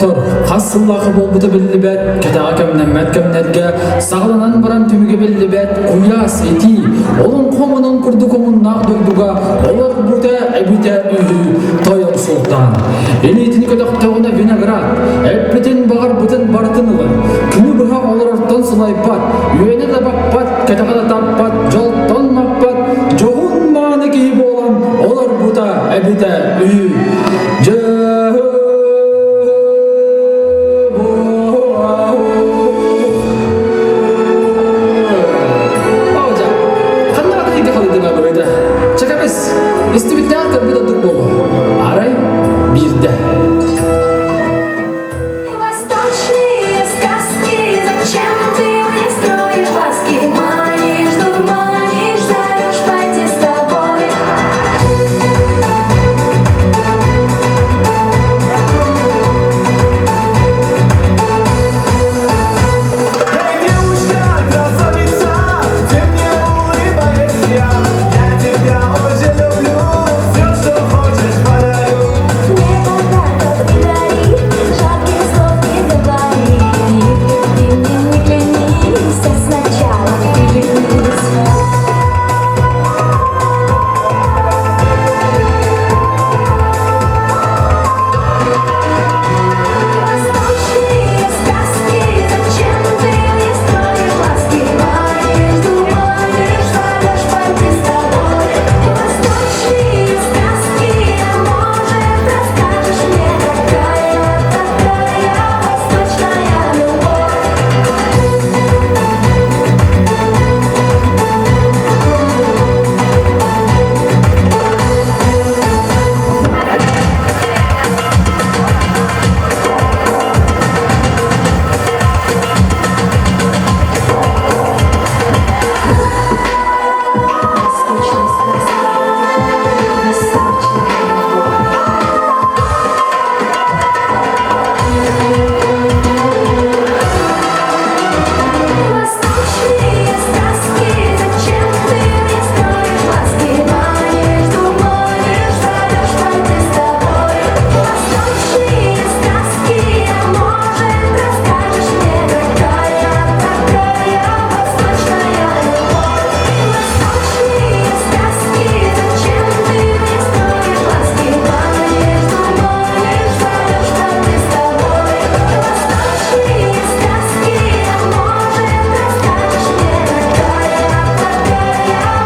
Доҕоттор, хас сыллаахы буолбута биллибэт, кэтэҕэ кэмнэммэт кэмнэргэ саҕаланан баран түмүгэ биллибэт куйаас итии, олоҥхо омунун курдук омуннаах дойдуга олорбута эбитэ үһү Тойон Султан. Илиитин көтөхтөҕүнэ виноград, эппитин баҕарбытын барытын ылар, күнү быһа олорортон сылайбат, үөнэ да баппат, кэтэҕэ да таппат, дьолтон маппат, дьоһун мааны киһи буолан олорбута эбитэ үһү. Истибиттээх көрбүт ордук буолуо. Арай биирдэ. Восточные сказки, зачем ты мне строишь глазки? Манишь, дурманишь, зовешь пойти с тобой. Эй, девушка, красавица, ты мне улыбаешься. Я тебя очень люблю, все, что хочешь, подарю. Мне подарков не дари, жарких слов не говори. Ты мне не клянись, а сначала ты женись. Восточные сказки, зачем ты мне строишь глазки? Манишь, дурманишь, зовешь пойти с тобой. Восточные сказки, а может, расскажешь мне, какая такая восточная любовь? Восточные сказки, восточная любовь. Восточные сказки, зачем ты мне строишь глазки? Манишь, дурманишь, зовешь пойти с тобой. Восточные сказки, а может, расскажешь мне, какая такая восточная любовь? Восточные сказки, зачем ты мне строишь глазки? Манишь, дурманишь, зовешь пойти с тобой. Восточные сказки, а может, расскажешь мне, какая такая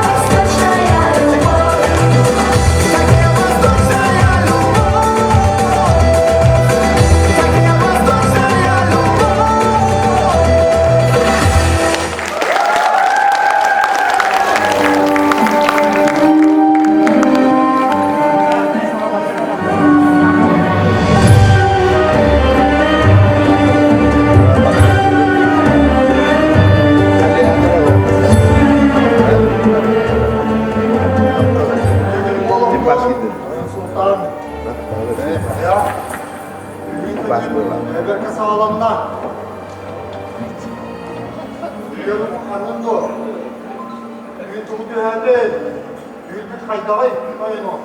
восточная любовь? Какая восточная любовь, какая восточная любовь. Султан Эберке саҕаланна. Ханын дуо? Бүгүн тугу түһээтин? Үүрбүт хайдаҕый, тойону?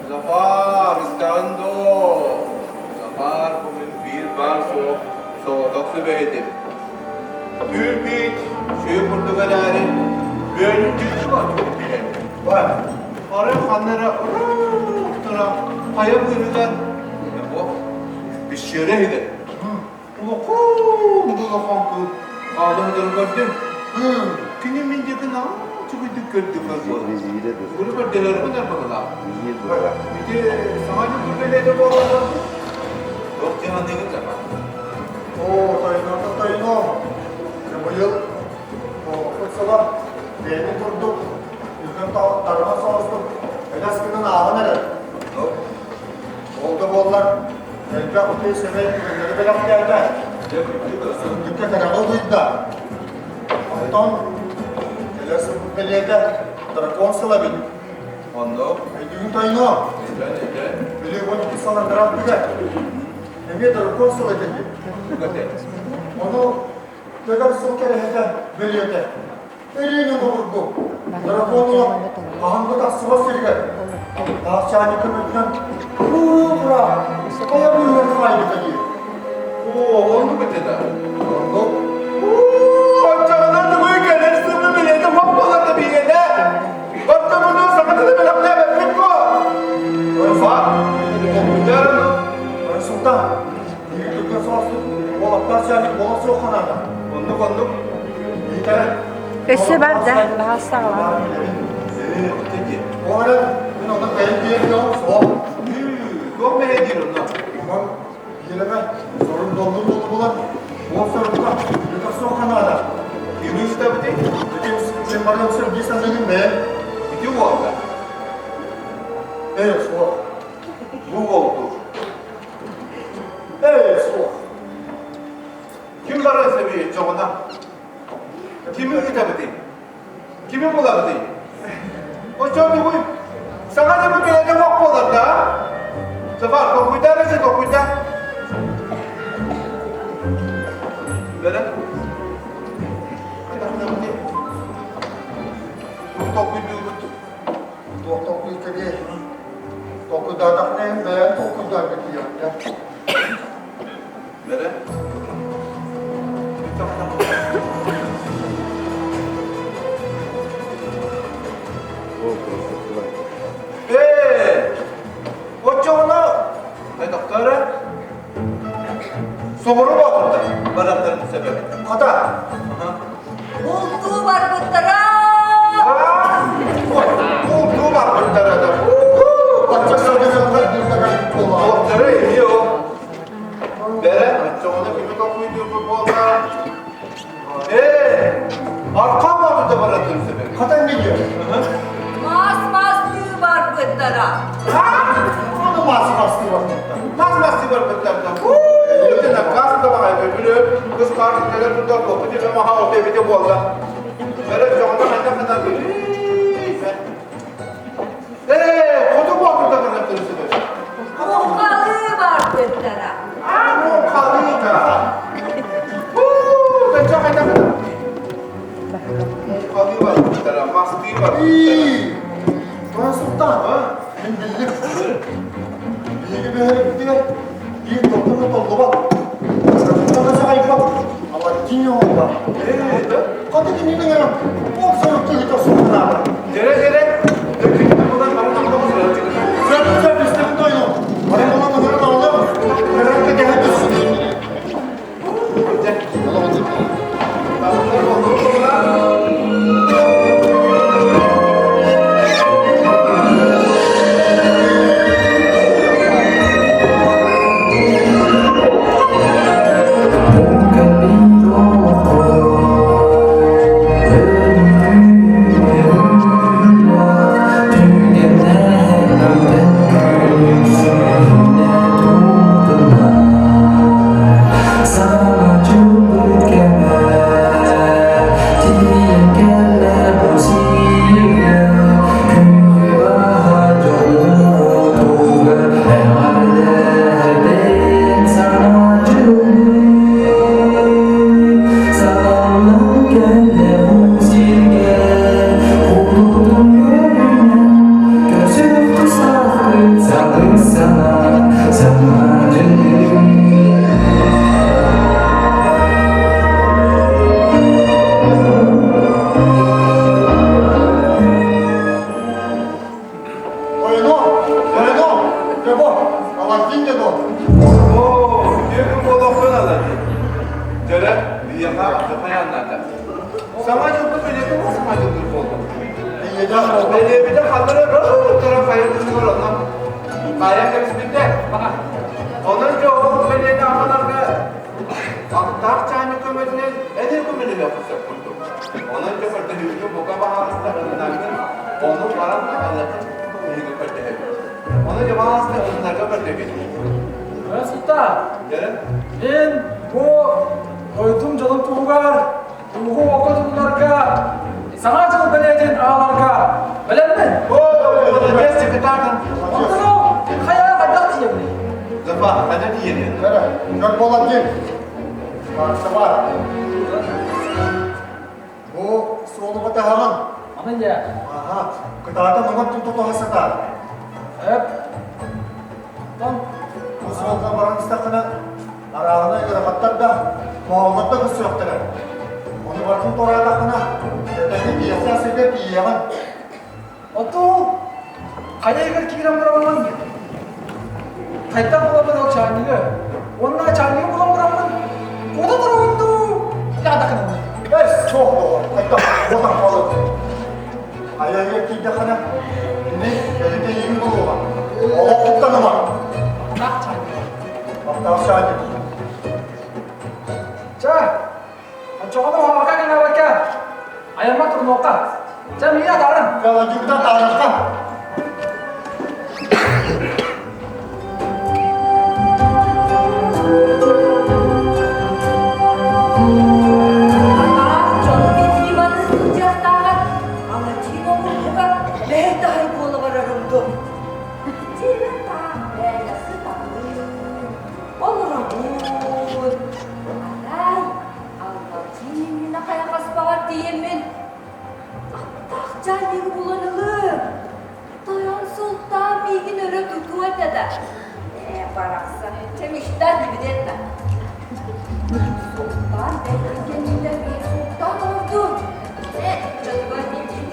Захар, истэҕин дуо? Захар бүгүн биир баар суох соҕотох сүбэһитим. Түүл-биит сүө курдук эрээри, бүөлүрдүү Бар. Арай ханна эрэ ыраахтара хайа быыһыгар бу пещера иһигэр улахан улахан кыыл хаалан сытарын көрдүм. Кини мин диэки наһаа үчүгэйдик көрдүм буолла. Бу көрдөлөрбүн арбалалаах. Ити саҥа дьыл бэлиэтэ буолла. Туох дьаһаныгын саҥа. Оо, тойонуорта тойонуом. Быйыл олохпут сыла бэйэни курдук үргэн тарҕан соҕустук элэс гынан ааһан эрэр. Ол да буоллар, элбэх үтүө сэмэй түгэннэри бэлэхтээтэ. Сырдыкка кэрэҕэ угуйда. Онтон кэлэр сылбыт бэлиэтэ дракон сыла эбит. Онно Өйдүүгүн тойонуо? Били 12 сыл андараат Эмиэ дракон сыла этэ. Ону төгөр сыл кэрэһитэ бэлиэтэ. Өрүүнү обургу дракону хаһан да тахсыбат сиригэр таахчааны көмөтүнэн куу-кура хайа быыһыгар хаайбыта дии. Оо, оннук этэ да. Оннук. Оччоҕуна тугуй кэлэр сылы билиэтэ хоп буолар да биһиэнэ. Оттон саха тылы бэлэмнээбэппит буо. Орфа, толкуйдар Султан, биһиги соҕустук уолаттар сиалик буола суохха наада. Оннук, оннук. Өссө бар да, баһаалыста аҕалаа. Ол эрэн, мин онно бэйэм биэриэҕим суох. Туох мэһэйдиир онно? Онон биэрэбэ сорун доллун буолу булан, ол сорукка бүтэх суохха наада. Кими ыытабытый? Ити сен барыан сөп дии саныыгын бэйэм. Ити уолга. Ээ, суох. Бу уолду. Ээ, суох. Ким барыан сөбүй оччоҕуна? Кими ыытабытый? Кими булабытый? Оччоҕо тугуй? Саҥа дьыбы кэлэтэ ох буолар да? Сафар, толкуйдаа эрэ толкуйдаа. Бэрэ. Толкуйдуубут. Туох толкуй кэлиэй? Толкуйдаатахпына иһин бэйэм толкуйдаарга тиийэҕин Бэрэ. Ээ, оччоҕуна хайдахтара соҕуру боотурдар барахтарын сөбө. Хата, Бултуу барбыттара! Бултуу барбыттара да. бачча сылдьан буолла. Туохтара эмиэ ол. Бэрэ, оччоҕуна кими толкуйдуурбут буолла? Ээ, аркам да баратын сөбө. Хата эмне диyor? Мас-мастыы барбыттара! Onu мас мастыы барбыттар. Мас мастыы барбыттар да. Газ да баҕай бөбүлү, кыс хаар кэлэ турда, коппу тиме маха ото эбите буолла. Бэрэ, оччоҕуна хайдах гына Ээ, хоту буолбута баратын сөбө. Муҥхалыы барбыттара! Муҥхалыыта. Тачча хайдах гына? Муҥхалыы барбыттара, мастыы барбыттара. Тоҕо Султан, мин биллим. Биһиги бөһүөлэкпитигэр биир толкуйга толлубат, сырдыктана саҕайбат Аладдин оҥорбот. Хата кинини ыҥыран, ол сорукка ыыта суохтаабыт. Дьэрэ, дьэрэ, төкүнү булан баран аҕала Сөп, сөп, истэбин тойон. Баран булан ыҥыран аҕалым, көрөн кэтэһэ түссүн. Ойно, ойно, дебо, Аладдин дедо. Оо, үтүө буолуохпун Аладдин. Дьөрө, биһиэхэ аты Саҥа дьылбыт бэлиэтэ бу саҥа дьылбыт буолла. Бэлиэбитэ ханна эрэ туран хайа тыыныгар онно хайа кэбиспитэ. Онон дьэ ол бэлиэни аҕаларга аттаах чаанньык көмөтүнэн эдэр көмөлөһүөххэ сөп курдук. Онон дьэ көрдөһүүгү бука баһаалыста ылынаргын, ону баран аҕалыаххын эһиги көрдөһөбүт. Ону дьэ баһаалыста ылынарга көрдөһөбүт. Султа, Дьэ, мен бу дойдум дьонун туһугар Тугу окко тутунарга, Саҥа дьыл бэлиэтин аҕаларга бэлэммин. Молодец, секретарь. Онтон хайа хайдах тиийэбиний? Запа, хайда тиийэбин? Көр буолан Сабар. Бу суолу батаһаҕын. Аны дьэ. Аха, кытаатан уҥа тутуһа сатаар. Эп. Онтон Бу суолга баран истэххинэ, арааһына ыарахаттар да, моһоллор да көрсүөхтэрэ. Ону барытын туораатаххына, этэҥҥэ тиийиэхтээх сиргэр тиийиэҕиҥ. Оту хайа киирэн бараммын, хайдах буламмын ол чаанньыгы, уонна чаанньыгы булан бараммын, куота турабын дуу, яадакынаммын. Эс, суох доҕор, хайдах куотан хаалыаҥ. Хайа тиийдэххинэ, кини бэйэтэ эйигин булуоҕа. Олох куттаныма. Аттаах чаанньык. Аттаах чаанньык. Чэ, оччоҕуна уһаабакка гыннарбакка, айаммар турунуохха. Чэ, миигин атаарыҥ. Каладьыктан таарахха. Атаах дьону кэтии-маныы сылдьыахтааҕар Алатин омурдуга бэрт аһай буола барарым дуу. Дьиэбэр таах бэйэ сытабын, олоробун. Арай Аллатин иннинэ хайаҕаспаҕар тиийэммин аттаах чаанньыгы булан ылыым. Тойон Султан миигин өрө тутуо этэ да. Ээ, барахсан, чэ мечтать не вредно. Султан бэйэтин кэнниттэн биир султан оҥордун. Ээ, дьонугар миигин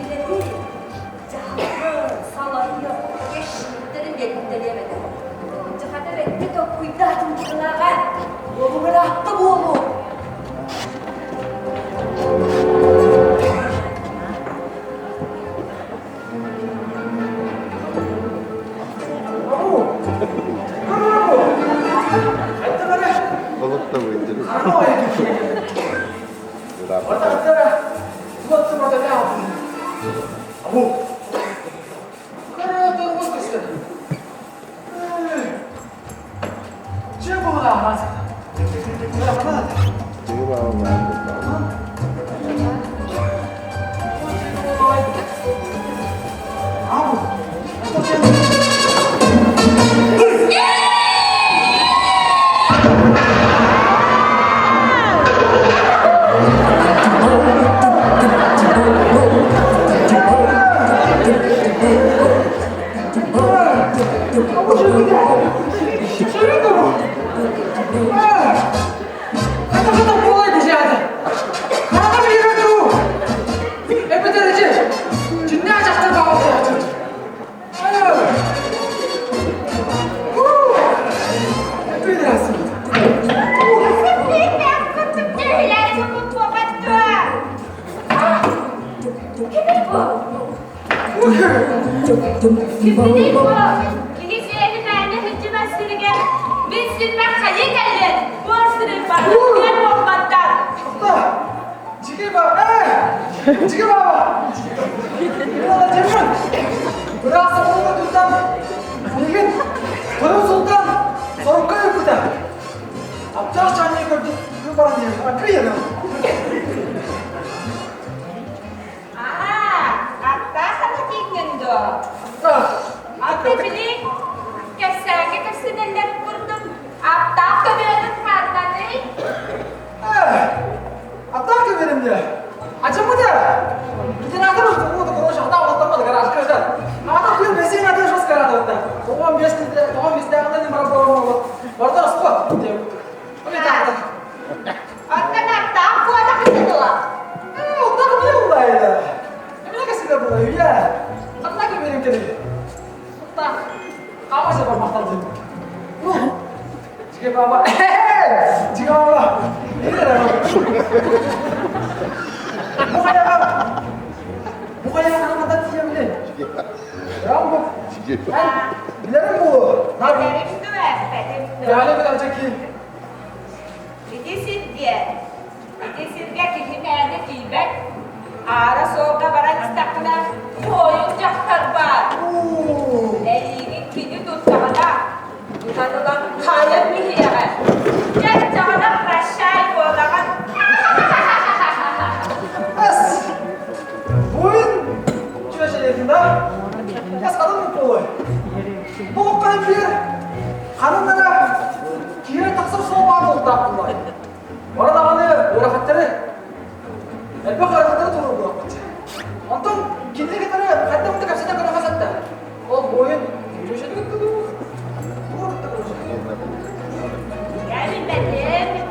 дьаһалын, салайыах, кэшниктэрин биэрбиттэлиэм этэ. Дьахата бэккэ толкуйдаатым быһыылааҕа. Уолум ыраатта буолуо. Кимминий бу? Киһи сүөһү мээнэ сылдьыбат сиригэр мин сирбэр хайыы кэллин? Буор сирин бар, күөл буолбаттар. Жиги баба! Быраас оҕолорго туттан, миигин Тойон Султан сорукка ыыппыта. Аптаах чаанньыгы көрдүк баран диэн аргыый Аа, аттаах ата тииҥҥин дуо? Аты били кэпсээҥҥэ кэпсэнэллэрин курдук аптаах көбүөрүн ханнаный? Аптаах көбүөрүм диэ. Ачыммыта. Генератор уоту короче атаа олоттоммот гаражка ыытар. Ата күн бэсиэн аты жос гаража Тоҕон бес тоҕон бестээҕинэн баран буолар Барда оспот диэн курдук. Оттон аттаах куотахыты дуо? Бэтим дуо, бэтим дуо? Ити сиргэ, ити сиргэ киһи мээнэ тиийбэт. Аара суолга баран истэххинэ, буойун дьахтар баар. Эйиигин кини туттаҕына, тутан ылан хаайан биһиэҕэ. Дьэ, оччоҕуна прощай буолаҕын. Буойун чүөчэлиэтин да? Эс атын буолуой. Бу окканы биир ханан киирэ тахсар суол баар буолтаах буоллар. Бары даҕаны ыарахаттары, элбэх ыарахаттары туруордуохпут. Онтон кинини кытары хайдах да кэпсэтэ көрө хасатта. Ол буойун чүөчэлиги кытта дуу? Тугу кытта көрөсүн? Кэлбэтим,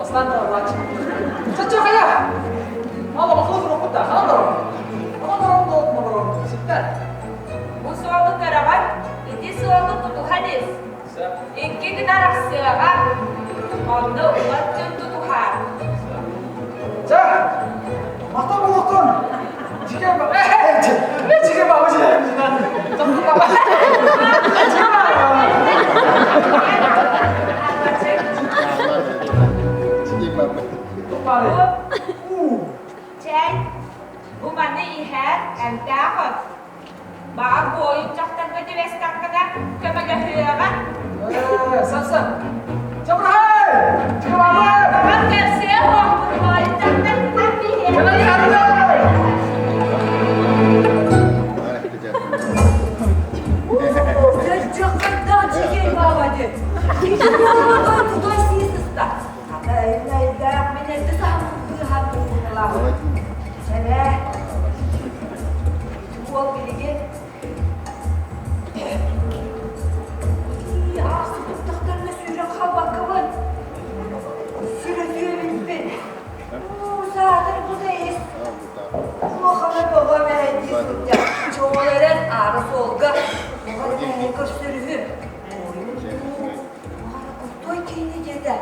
Бастаан да ылааччы. Чачча хайа! Мало бахылы туруохпут да, ханан барар? Ханан барар да барар ситтэр. Бу суолу көрөҕөр, ити суолу тутуһан ис. Икки гына арахсыаҕа. Онно уот дьон тутуһаар. Чэ, махтал буолуохтун. Чике чике баба Чэй, бу маны иһэр эмтээх от. Баҕар буойун дьахтарга түбэстэххинэ көмөлөһүөҕэ. Сапса. Чабырхай! Чабырхай! Баҕар көрсүө буолбут буойун дьахтар Уол билигин аахсыбыттахтарына сүүрэн хаалбаккабын. Сүрүтүө эбиппин. Уу, саатар бу да ис. Улахана бөҕө мэһэйдии сылдьар. Чоҕул эрэн аара суолга оҕо мэһэй көрсөрүһү. Ойун дуу, аара куртой киини диэтэ.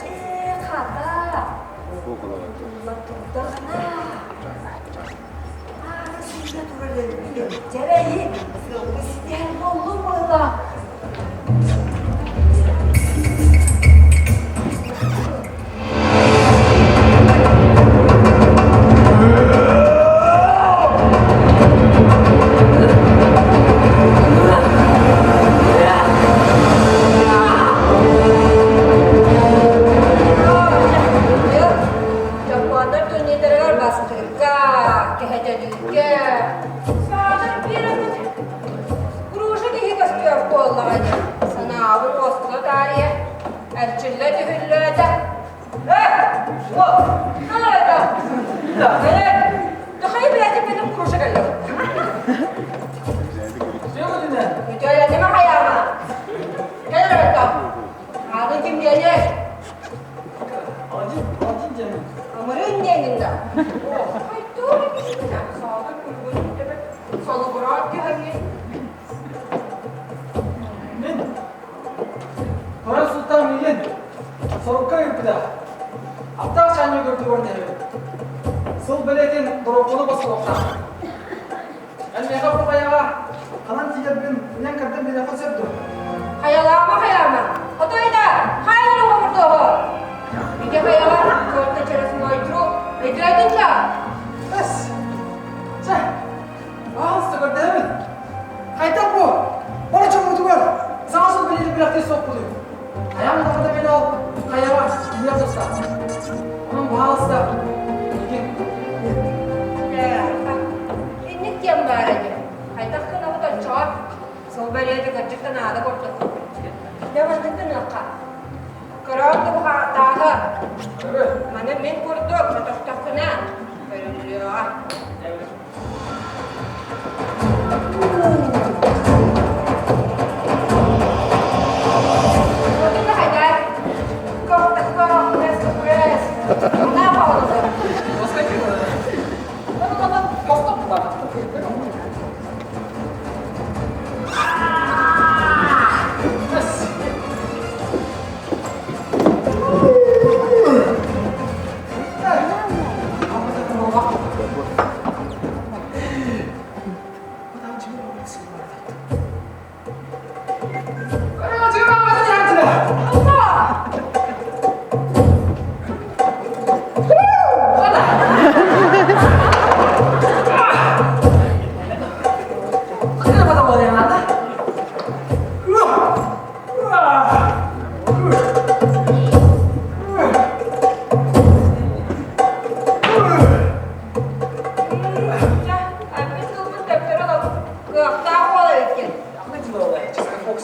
Ээ, хата. Тулла турдаҕына. Аара сыыйа турар өлбүт дьэрэйи сылгы ситиһэн буоллум быһыылаах. Дьоппуоннар турнирдарыгар бастыырга, кэһэтэлииргэ, саатар биир эмит груша киһи көстүөх буоллаҕа дии. Санаабын уоскула таарыйа, эрчиллэ түһүллүөтэ. Э, вот, это, Дохай бэйэтин бэлэм груша кэллэ. Үтүөлэнимэ хайаама. Кэл эрэ Аатын ким диэний? Амырыын диэҥин да. Хайдах эбитин саатар күлгүн тэбэ салыбыраат түһэҥҥин. Мин Тойон Султан миигин сорукка ыыппыта. Аптаах чаанньык үрдүгэр тэһэбин. Сыл бэлиэтин доруоппуну босхолуохтаах. Эн миэхэ бу хайаҕа ханан тиийэрбин ыйан кэрдэн биэриэххин сөп дуо? Хайалаама хайаама. Отой да, хайалар оҕомурдуоҕу. Ити хайаҕа только через мой труп. Өйдөөтүн да? Эс! Чэ, пожалуйста, көрдөһөбүн. Хайдах бу? Бары чоммутугар саҥа сыл билиитин билэхтии суохпутуй. Хайаан даҕаны мин ол хайаҕа тиийиэх тустаах. Онон, пожалуйста, миигин Инник диэн баара дии. Хайдах гынабыт оччоҕо? Сыл бэлиэтэ кырдьык да наада курдук. Дьэ маннык гыныахха. Көрөөр дуу тааһы. Маны мин курдук көтөхтөхпүнэ көрүллүөҕэ. Кыахтаах буола эбиккин.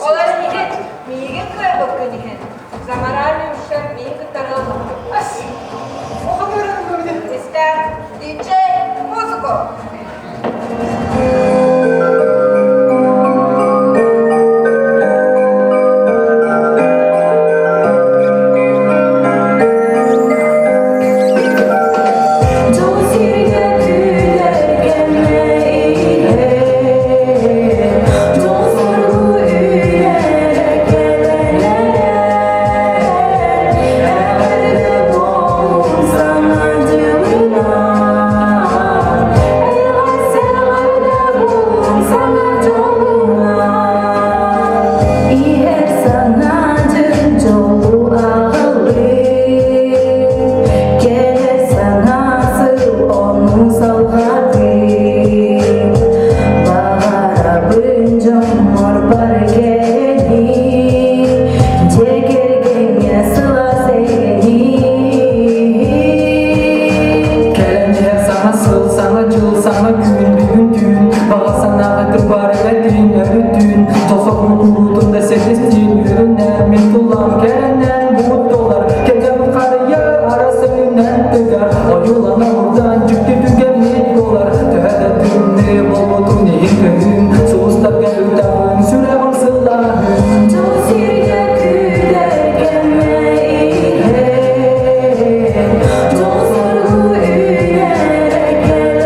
Ол иһин миигин кыайбыккын иһин за моральный ущерб миигин кытта ыаллаһар. Истэр, диджей, музыку! Этин өрүтүн Тосоҕун куруутун да сэтистиин Үөрүнэн мин тулам кэрэнэн Буут долар кэтэм харыйа Арасыҥынан тыгар Ойуулана мурдан дьикти түгэммит буолар Төһө да тымныы буолбутун иһин көһүн Сулустарга үтэҕин сүрэҕим сылааһын Дьол сиргэ күүтэр кэмэ иһэн Дьол соргу үүнэрэ кэлэн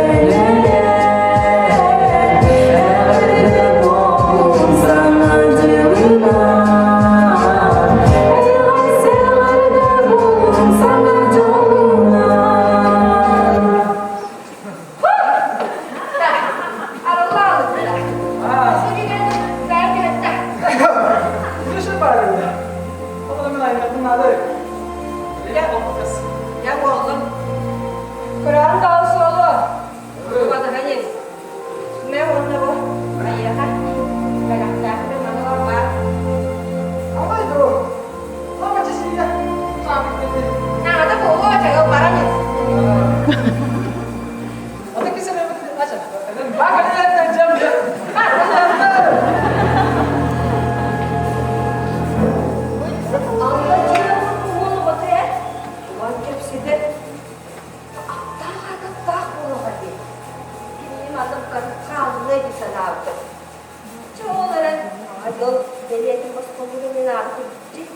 Эҕэрдэ буоллун саҥа дьылынан Эҕэрдэ буоллун саҥа дьолунан Я буоллум. Кураан таал суолу. Батаһанин. Мэ уонна бу айыаха бэлэхтээхпин маны баар. Наада буолуо чагыл баран ис. Алла дьиэ уол оҕото ээ. Уон кэпсэтэр. Аптаах аатаптаах буолуоҕа дии. Кинини манна букатын хааллыа дии санаабытым. Чэ ол эрэн дьол бэлиэтин босхолуура мин ааты курдук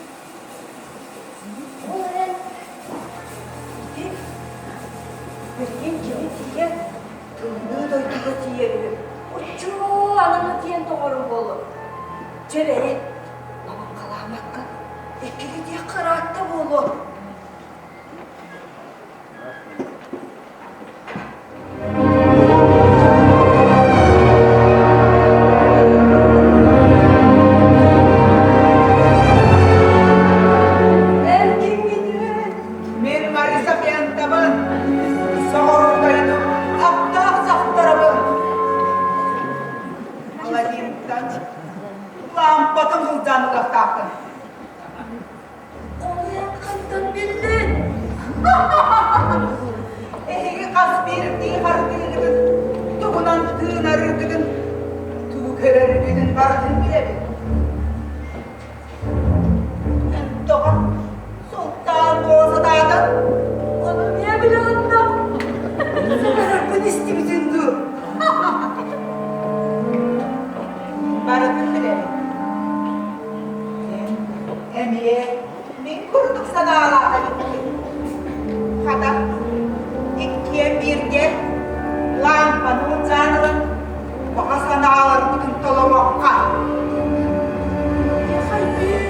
Ол эрэн ити билигин кини тиийэн тымныы дойдуга тиийэр үһү. Оччоо ананы тиийэн тоҥорум буолуо. Чэ бэйи, лабаҥхалаамакка эккирэтиэххэ ыраатта буолуо. Эн кимҥиний? Мин Мариса Пентабын, соҕурдайдым, аптаах дьахтарабын. Аладдинтан лампатын сылдьан ылыахтаахпын. Ону эн хантан биллин? Эһиги хас биирдии хардыыгытын, тугунан тыынарыгытын, тугу көрөргүтүн барытын билэбин. Эн тоҕо султаан буола сатаатыҥ? Ону эмиэ билэҕин да? Саҥарарбын истибитин дуу? Барытын билэбин. Эмиэ мин курдук санаалаах эбиккин. Хата, иккиэн бииргэ лаампаны былдьаан ылан, баҕа санааларбытын толоруохха. Хайбин,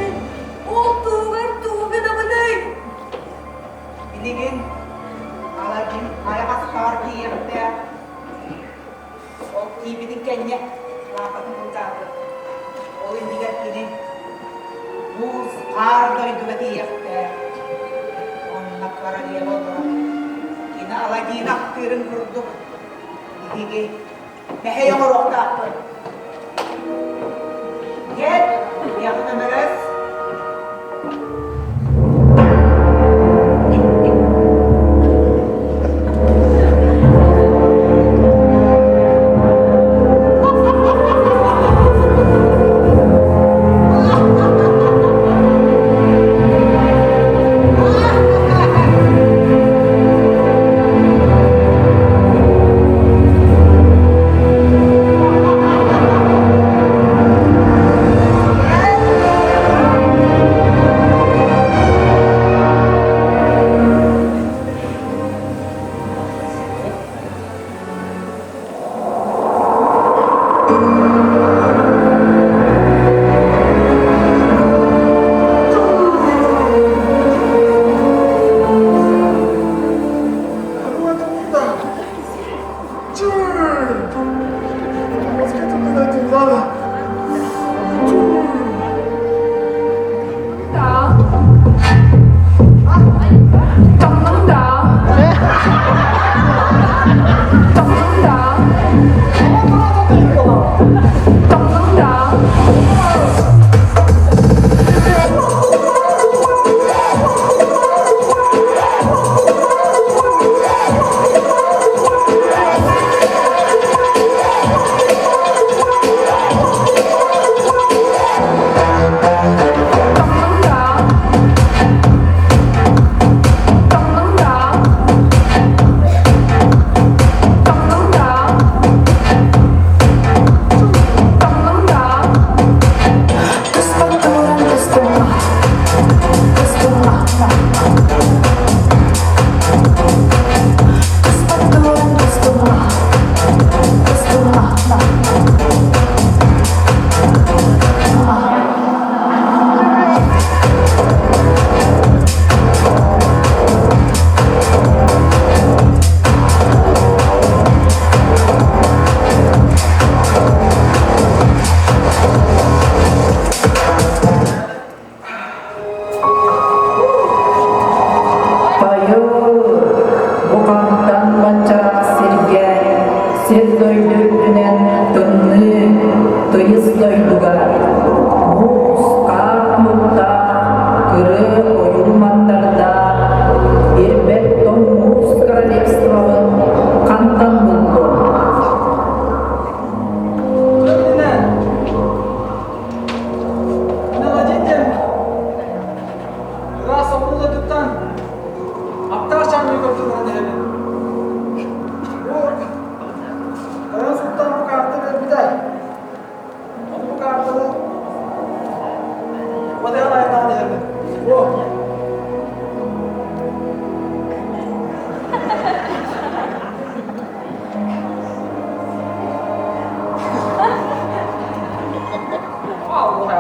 ол туһугар тугу гынабыный? Билигин Аладдин хайаҕастаҕар тиийиэхтээх. Ол тиийбитин кэннэ лаампатын былдьаабыт. Ол иннигэр кини муус хаар дойдуга тиийиэхтээх. Онно королева олорор. Кини Аладдин ахтыырын курдук биһиги мэһэй оҥоруохтаахпыт. Кэл, миэхэ көмөлөс.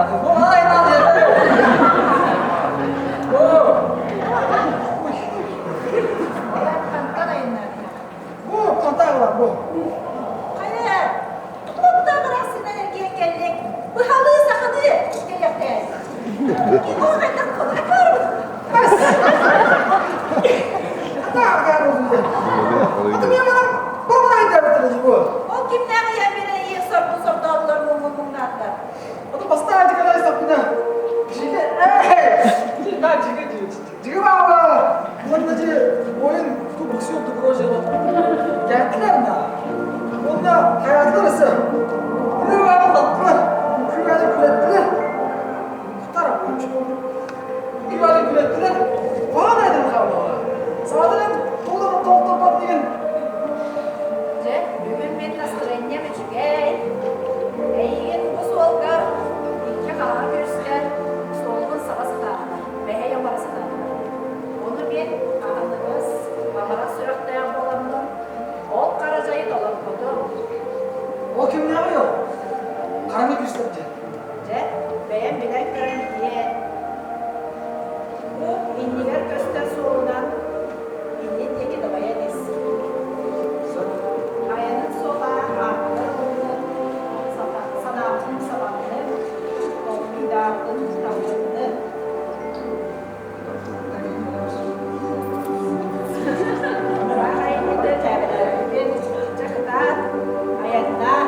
Ол эн хантан айаннаатыҥ? Хайа, туохтаах ыраахсынан эргийэн кэллиҥ? Быһалыы сахалыы кэлиэхтээх. Ол хайдах Ол кимнээх ийэм биэрэн ийэ сорбун сордоотулар муҥмун муҥнаатылар. Дьэ, бүгүн мин настырыанньам үчүгэй. Эйигин бу суолга икки хараҕа көрүстэ, суолгун саба сатаатылар, мэһэй оҥоро сатаатылар. Ону мин аһыныгас, амарах сүрэхтээх буоламмын, ол хара дьайы толорбутум. Дьэ, бэйэм билэн көрөн иһиэ. Бу иннигэр көстөр суолунан иннин диэки дабайан ис. Айанын суола ааттар ылынын, санаатын сабаннын, толкуйдаатын табылыннын. Ыраах айанньыты дьээбэлээбиппин дьэ кытаат, айаннаа.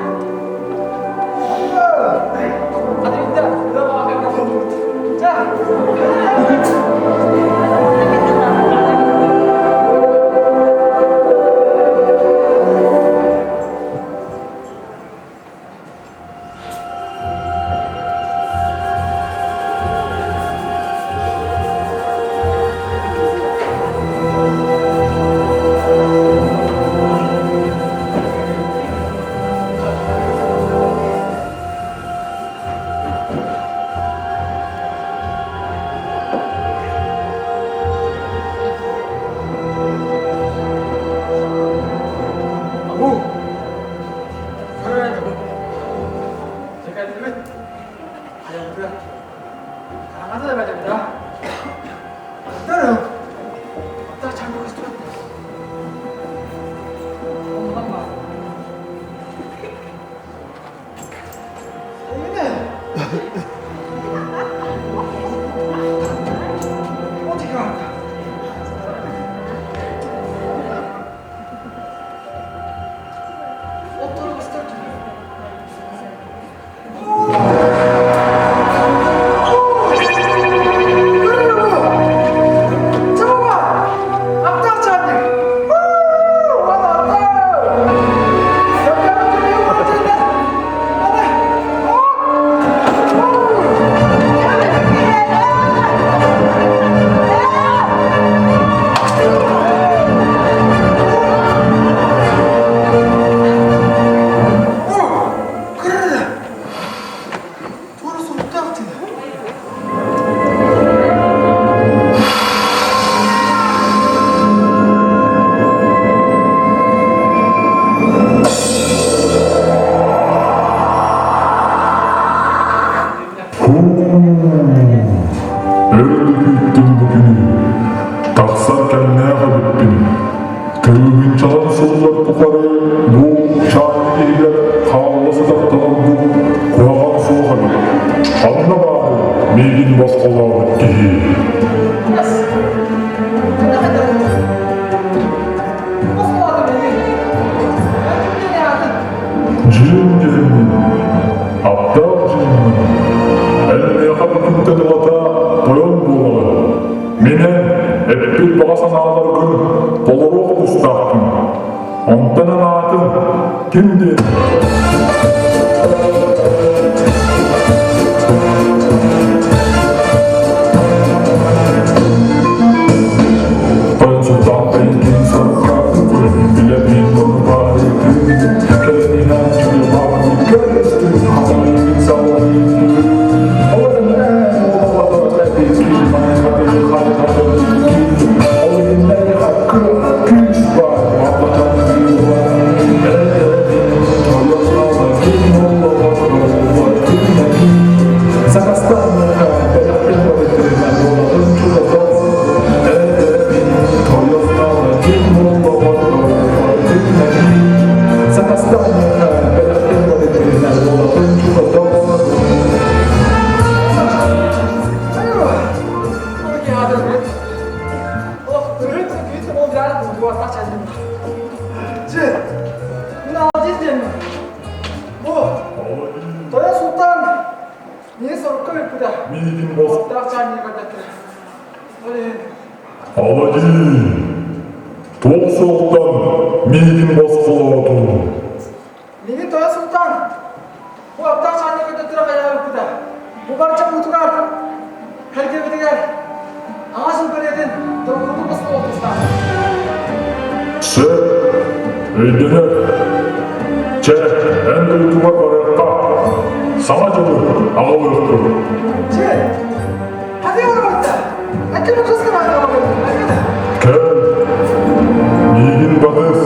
Өр да күүттүм бу күнү, тахсар кэмнээх эбиппин. Тыһыынчанан сыллар тухары бу чаанньык иһигэр хаалла сытартан ордук куһаҕан суох эбит. Ханна баарый миигин босхолообут киһи? Дьиэм диэммин, аптаах дьиэммин, эн миэхэ бүтүнтэн ылата тойон буолаҕын. Мин эн эппит баҕа санааларгын толоруох тустаахпын. Онтон эн аатыҥ ким диэн? Миигин сорукка ыыппыта. Миигин бос Уоттаах чаанньыгы көрдөттүлэр. Ол иһин Аладдин, туох суохтан миигин босхолоотуҥ? Миигин Тойон Султан бу аптаах чаанньыгы көрдөттүрэ хайаан ыыппыта. Бу барча буутугар, кэлгиэбитигэр аҕа сыл бэлиэтин дорогуутун босхолуох тустаах. Сөп, өйдөнөр. Чэ, эн дойдугар барыахха. Саҥа дьылы аҕалыахпыт. Чэ, ханна барбатта? Аккын уксаскын Кэл, миигин батыс.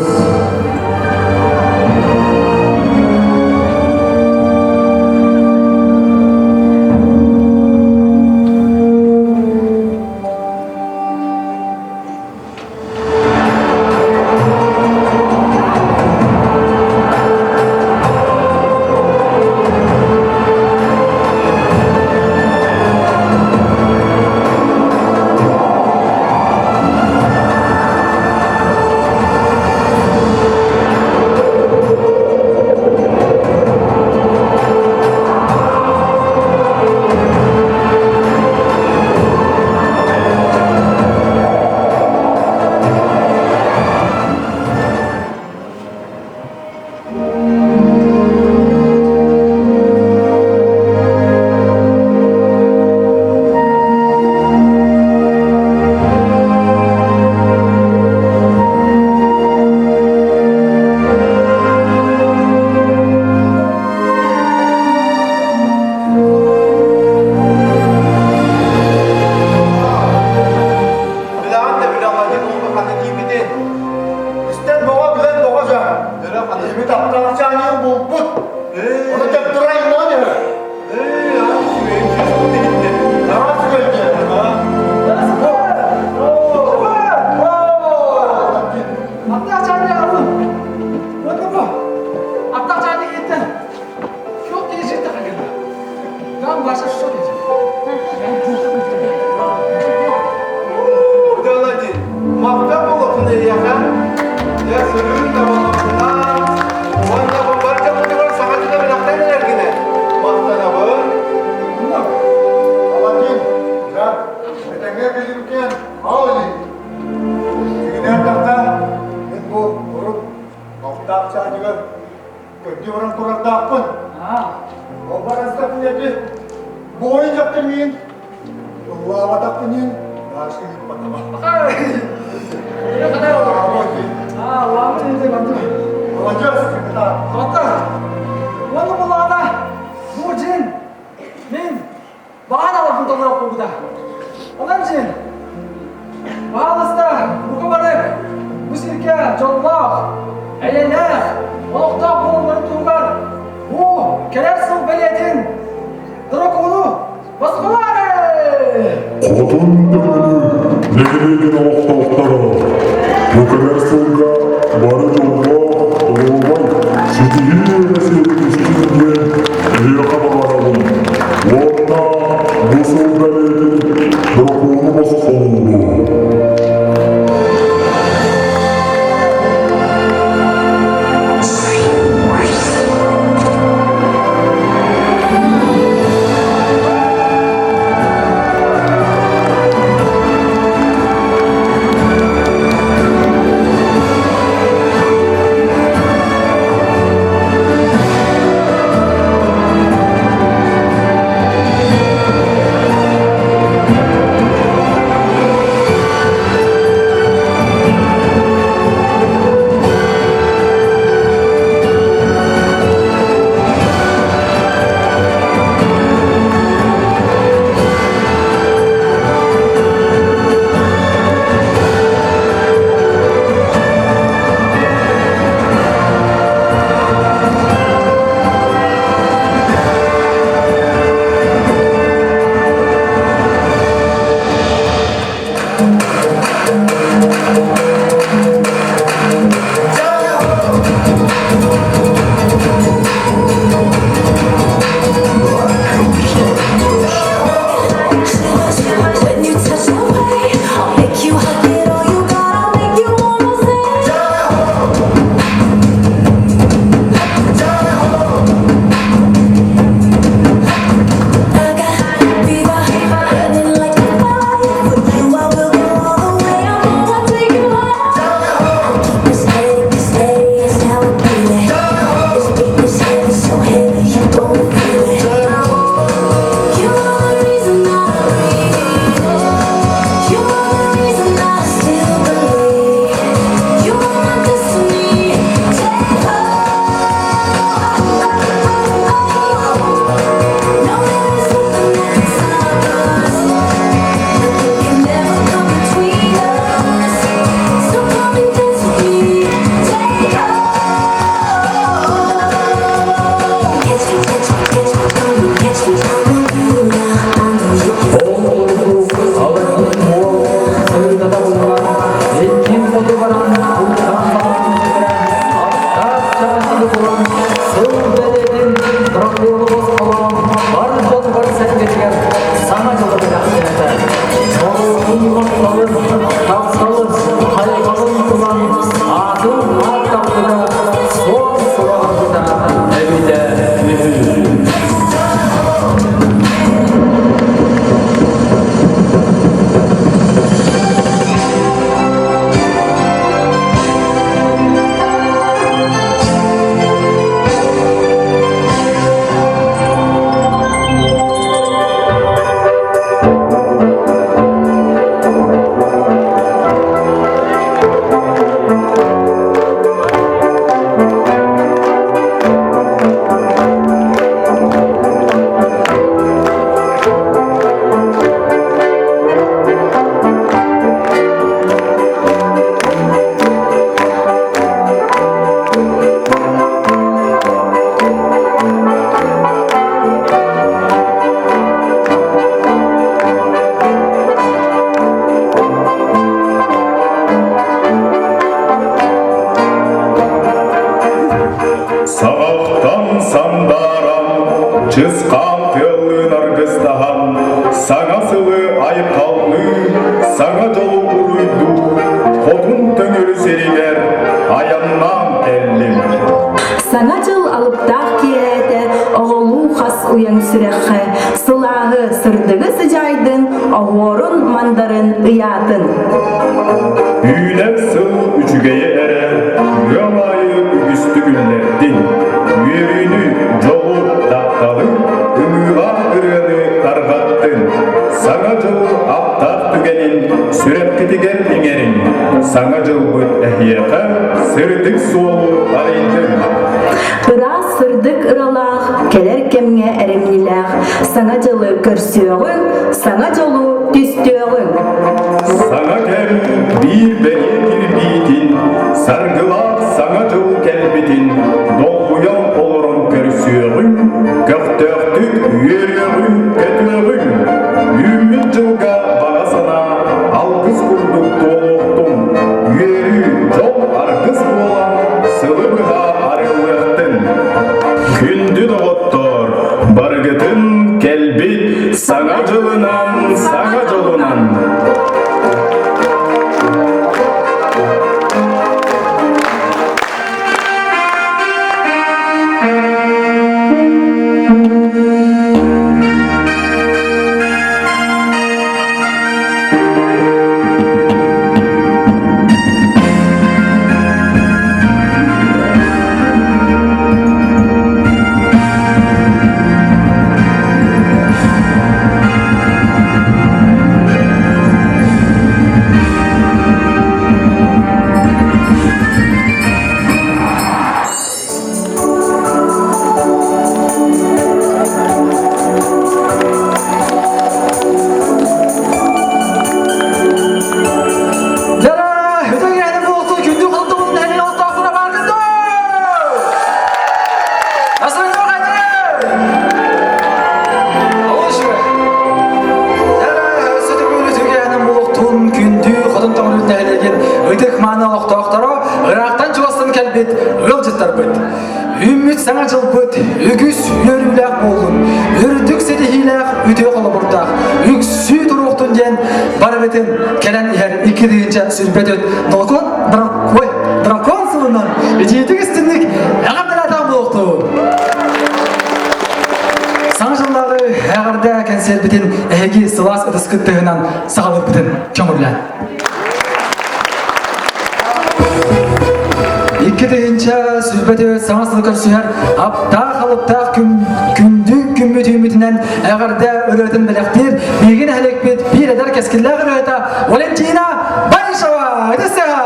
Билэҕин да билэҕин ол ханна тиийбитин. Истэн боҕо билэн боҕо дьэ. Өрө ханна. Киһибит аптаах чаанньыгын булбут. Ону тэптэрэ айыллаан иһэр. Ээ, аны үчүгэйим сүүс иһиттэ. Наһаа үчүгэй дии. Аптаах чаанньыгы алын. Уонна бу аптаах чаанньыгы иһиттэн Что ты жить Там ваша что Дьолодин, махта буолуохтун эйиэхэ. Дьэ, сырыын да буолуохтуна. Уонна бу бар дьоммутугар саҥа дьылы бэлэхтээн эрэргинэ. Махтанабын. Аладдин, да, этэҥҥэ билимкен, аали. Дьиҥинэн тахта, мин бу урут алтаах чаанньыгар Көрдүү баран турардаахпын. Ол баран саппын буойун дьахтар миин ыллаабатахпын иһин наашка ыыппатаҕа. Молодец, секретарь. Уонна булаана бу дьин мин Баҕар албын толоруох буолбута. Онон дьин, баалыста бука бары бу сиргэ дьоллоох, эйэлээх, олохтоох буолалларын туһугар бу кэлэр сыл бэлиэтин дракону босхолоору! Хотун Төбөнү нэһилиэгин олохтоохторо бу кэлэр сылга бары дьоллоох, доруобай, ситиһии эрэ сиэттистин диэн эһиэхэ баҕарабын уонна бу сыл бэлиэтин дракону босхолуубун. Чысхаан тыаллыын аргыстаһан, саҥа сылы айхаллыы, саҥа дьолу уруйдуу, хотун төҥүрү сиригэр айаннаан кэллим. Саҥа дьыл алыптаах киэһээтэ оҕолуу хас уйаҥ сүрэххэ сылааһы, сырдыгы сыдьаайдын, оһуорун, мандарын ыйаатын. Үүнэр сыл үчүгэйэ эрэ ыал аайы үгүстүк үллэрдин, үөрүүнү, дьолу, тапталы, ымыылаах ырыаны тарҕаттын. Саҥа дьыл аптаах түгэнин сүрэххитигэр иҥэрин, Саҥа дьылбыт эһиэхэ сырдык суолу арыйдын. Ыраас сырдык ыралаах, кэлэр кэмҥэ эрэмньилээх Саҥа дьылы көрсүөҕүҥ, саҥа дьолу түстүөҕүҥ! Саҥа кэм биир бэлиэ кирбиитин, саргылаах саҥа дьыл кэлбитин долгуйан олорон көрсүөҕүҥ, көхтөөхтүк үөрүөҕүҥ, көтүөҕүҥ! Үүммүт дьылга баҕа санаа алгыс курдук туолуохтун, үөрүү, дьол аргыс буолан сылы быһа арыллыахтын! Күндү доҕоттоор, барыгытын кэлбит Саҥа дьылынан, саҥа дьолунан! Дьара, үтүгэнин буолту күндү холтубун нэһилиэк олохтоохторо бааргын доо! Күндү хотун тоҥорут нэһилиэгин ытык-мааны олохтоохторо ыраахтан-чугастан кэлбит ыалдьыттарбыт. Үүммүт саҥа дьылбыт үгүс үөрүүлээх буоллун, үрдүк ситиһиилээх үтүө холобурдаах, үксүү туруохтун диэн барыбытын кэлэн иһэр 2 тыһыынча 24 дракон, дракон, дракон сылынан итиитик истинник эҕэрдэлээтэх буолуохтун! Саҥа дьыллааҕы эҕэрдэ кэнсиэрбитин эһиги сылаас ытыскыт тыһынан саҕалыырбытын көҥүллээн. 2 тыһыынча 24 саҥа сылы көрсүһэр аптаах-алыптаах күн, күндү күммүт үүммүтүнэн эҕэрдэ ырыатын бэлэхтиир биһиги нэһилиэкпит биир эдэр кэскиллээх ырыата Валентина Баришева! Ытыссыга!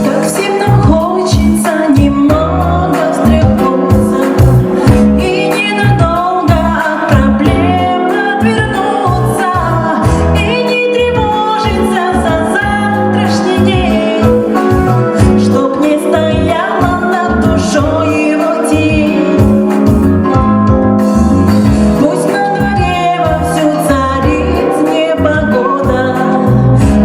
Как всем нам хочется немного встряхнуться И ненадолго от проблем отвернуться И не тревожиться за завтрашний день Чтоб не стояла над душой его тень Пусть на дворе вовсю царит непогода,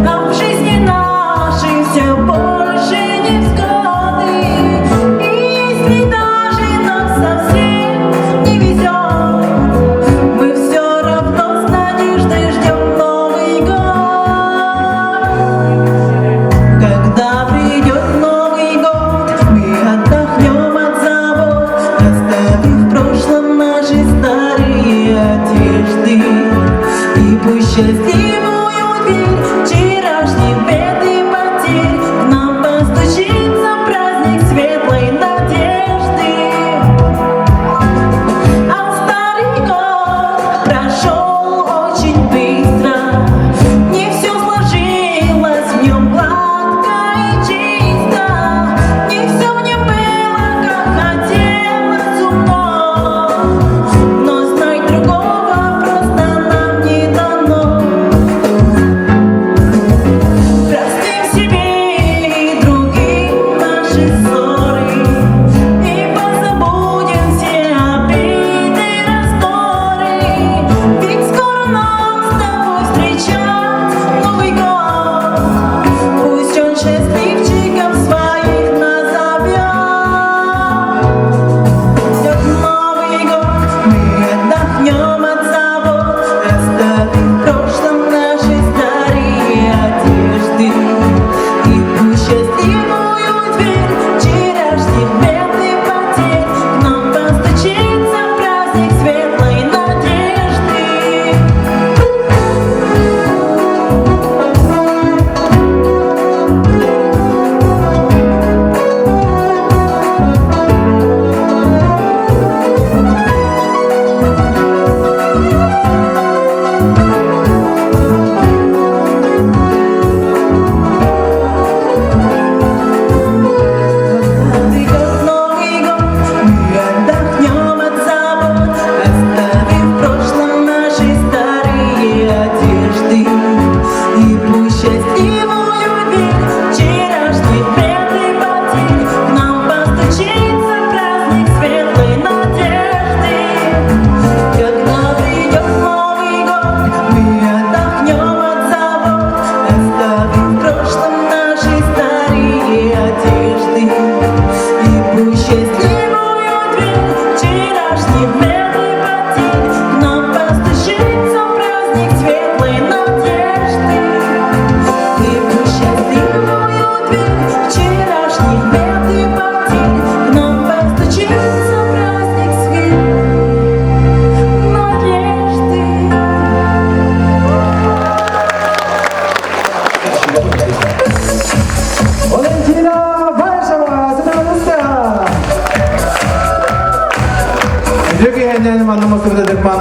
А в жизни нашей все больше невзгоды. И если даже нам совсем не везет, Мы все равно с надеждой ждем Новый год. Когда придет Новый год, мы отдохнем от забот, Оставив в прошлом наши старые одежды. И пусть счастливую дверь вчерашних бед и потерь К нам постучится праздник светлой надежды. А старый год прошел очень быстро, Не все сложилось в нем гладко и чисто, Не все в нем было, как хотелось умом, Но знать другого просто нам не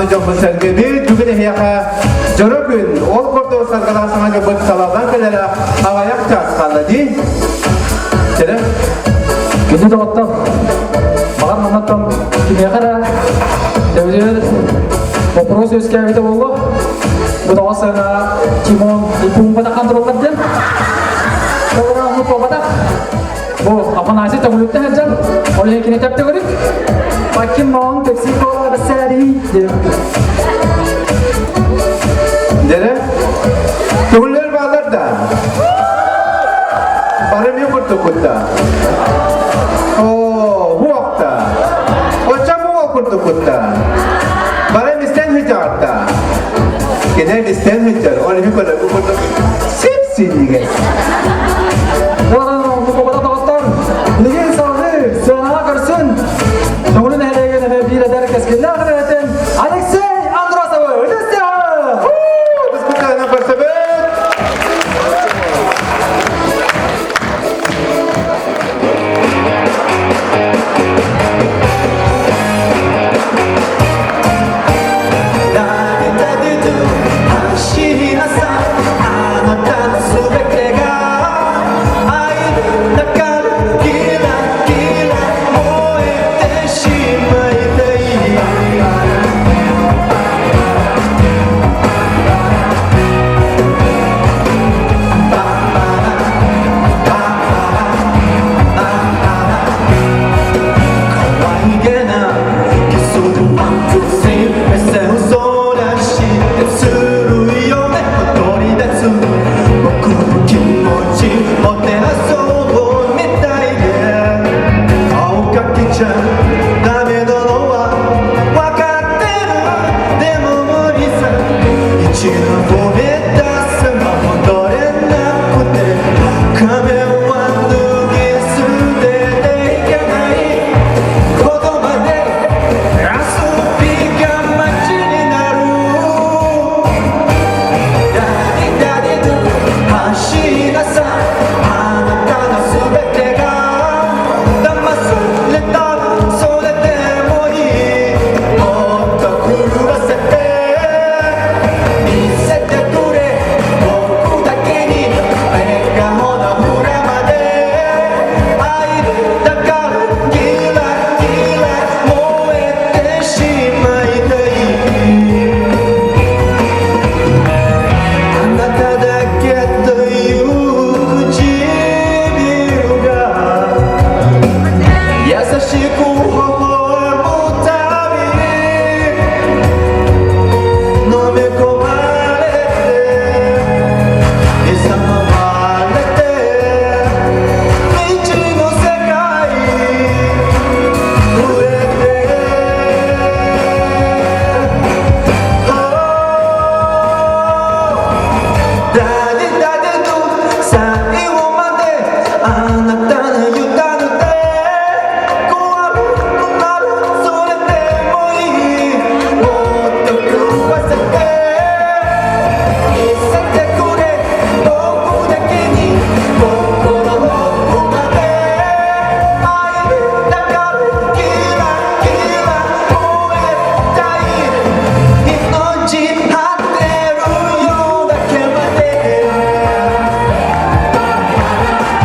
Мааны дьоммут сэргэбит бүгүн эһиэхэ дьоро күн ол курдук саргылаах саҥа дьоммут салаллан кэлэрэ аҕыйах чаас хаалла дии. Чэрэ. Күндү доҕоттор, баҕар маннаттан кимиэхэ эрэ төбөтүгэр вопрос үөскээбитэ буолуо. Бу тоҕо сыана Тимон и Пумба хандырыллар диэн. Ол буолбатах. Бу Афанасий төҥүлүттэн сылдьан, ол иһин кини тэптэгүрүк. Покемон, Пепси-Кола, Бассари диэн. Дьэрэ, көҥүллэр бааллар да? Бары мен курдуккут да? Оо, буокта. Оччо буол курдуккут да? Бары мистен сылдьаҕыт да? Кини мистен сылдьар, ол иһин көрөргө курдук сип-синньигэс. Доҕоттор, билигин салгыы сыанаҕа көрсүн. Төҥүлү нэһилиэгин эмэ биир эдэр кэскиллээх ырыаһытын Алексей Андросовы ытыстыаҕын! Ытыспытынан көрсөбүт!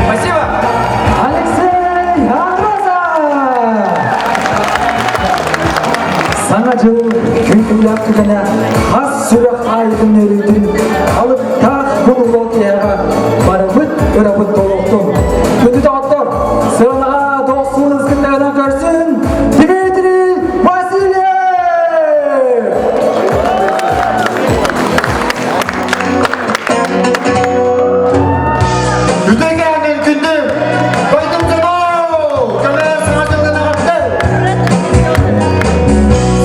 Спасибо! Алексей Андросов! Саҥа дьыл күүтүүлээх түгэнэ хас сүрэх аайытын өрүүтүн алыптаах булулуо киһиэхэ барыбыт ырабыт толуохтун. Күндү доҕоттор, сыанаҕа дохсун ыскыттарынан көрсүн Дмитрий Васильев! Үтүөкээн күндү дойдум дьоно! Көмө саҥа дьылын эҕэрдэ!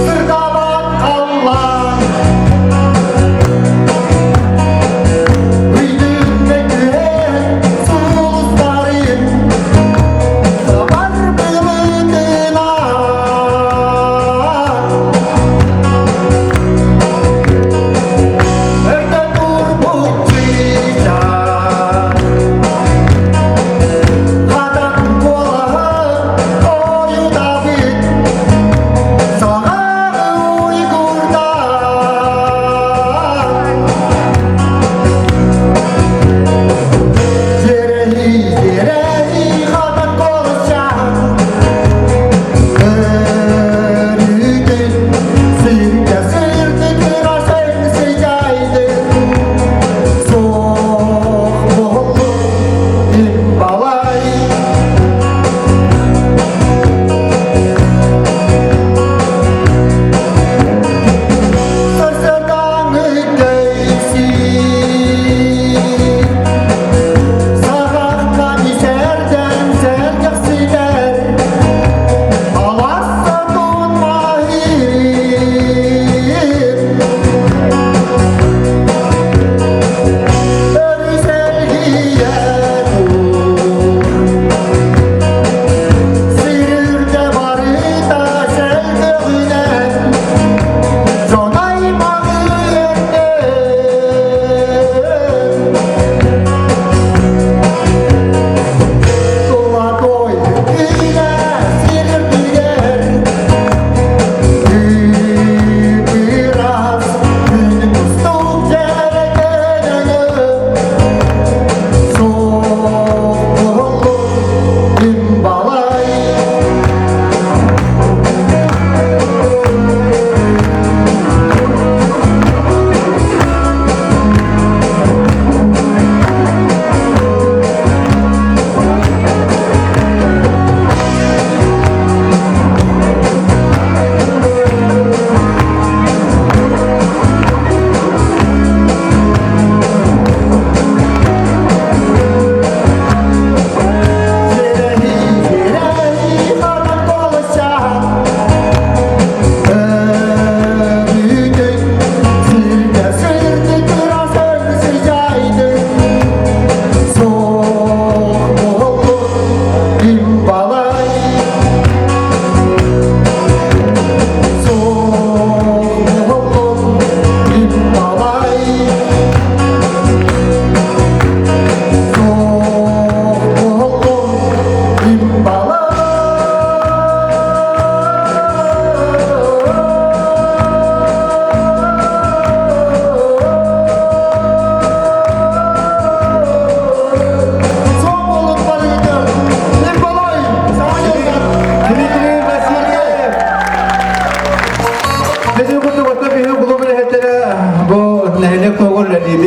Сырдаабат халлаан!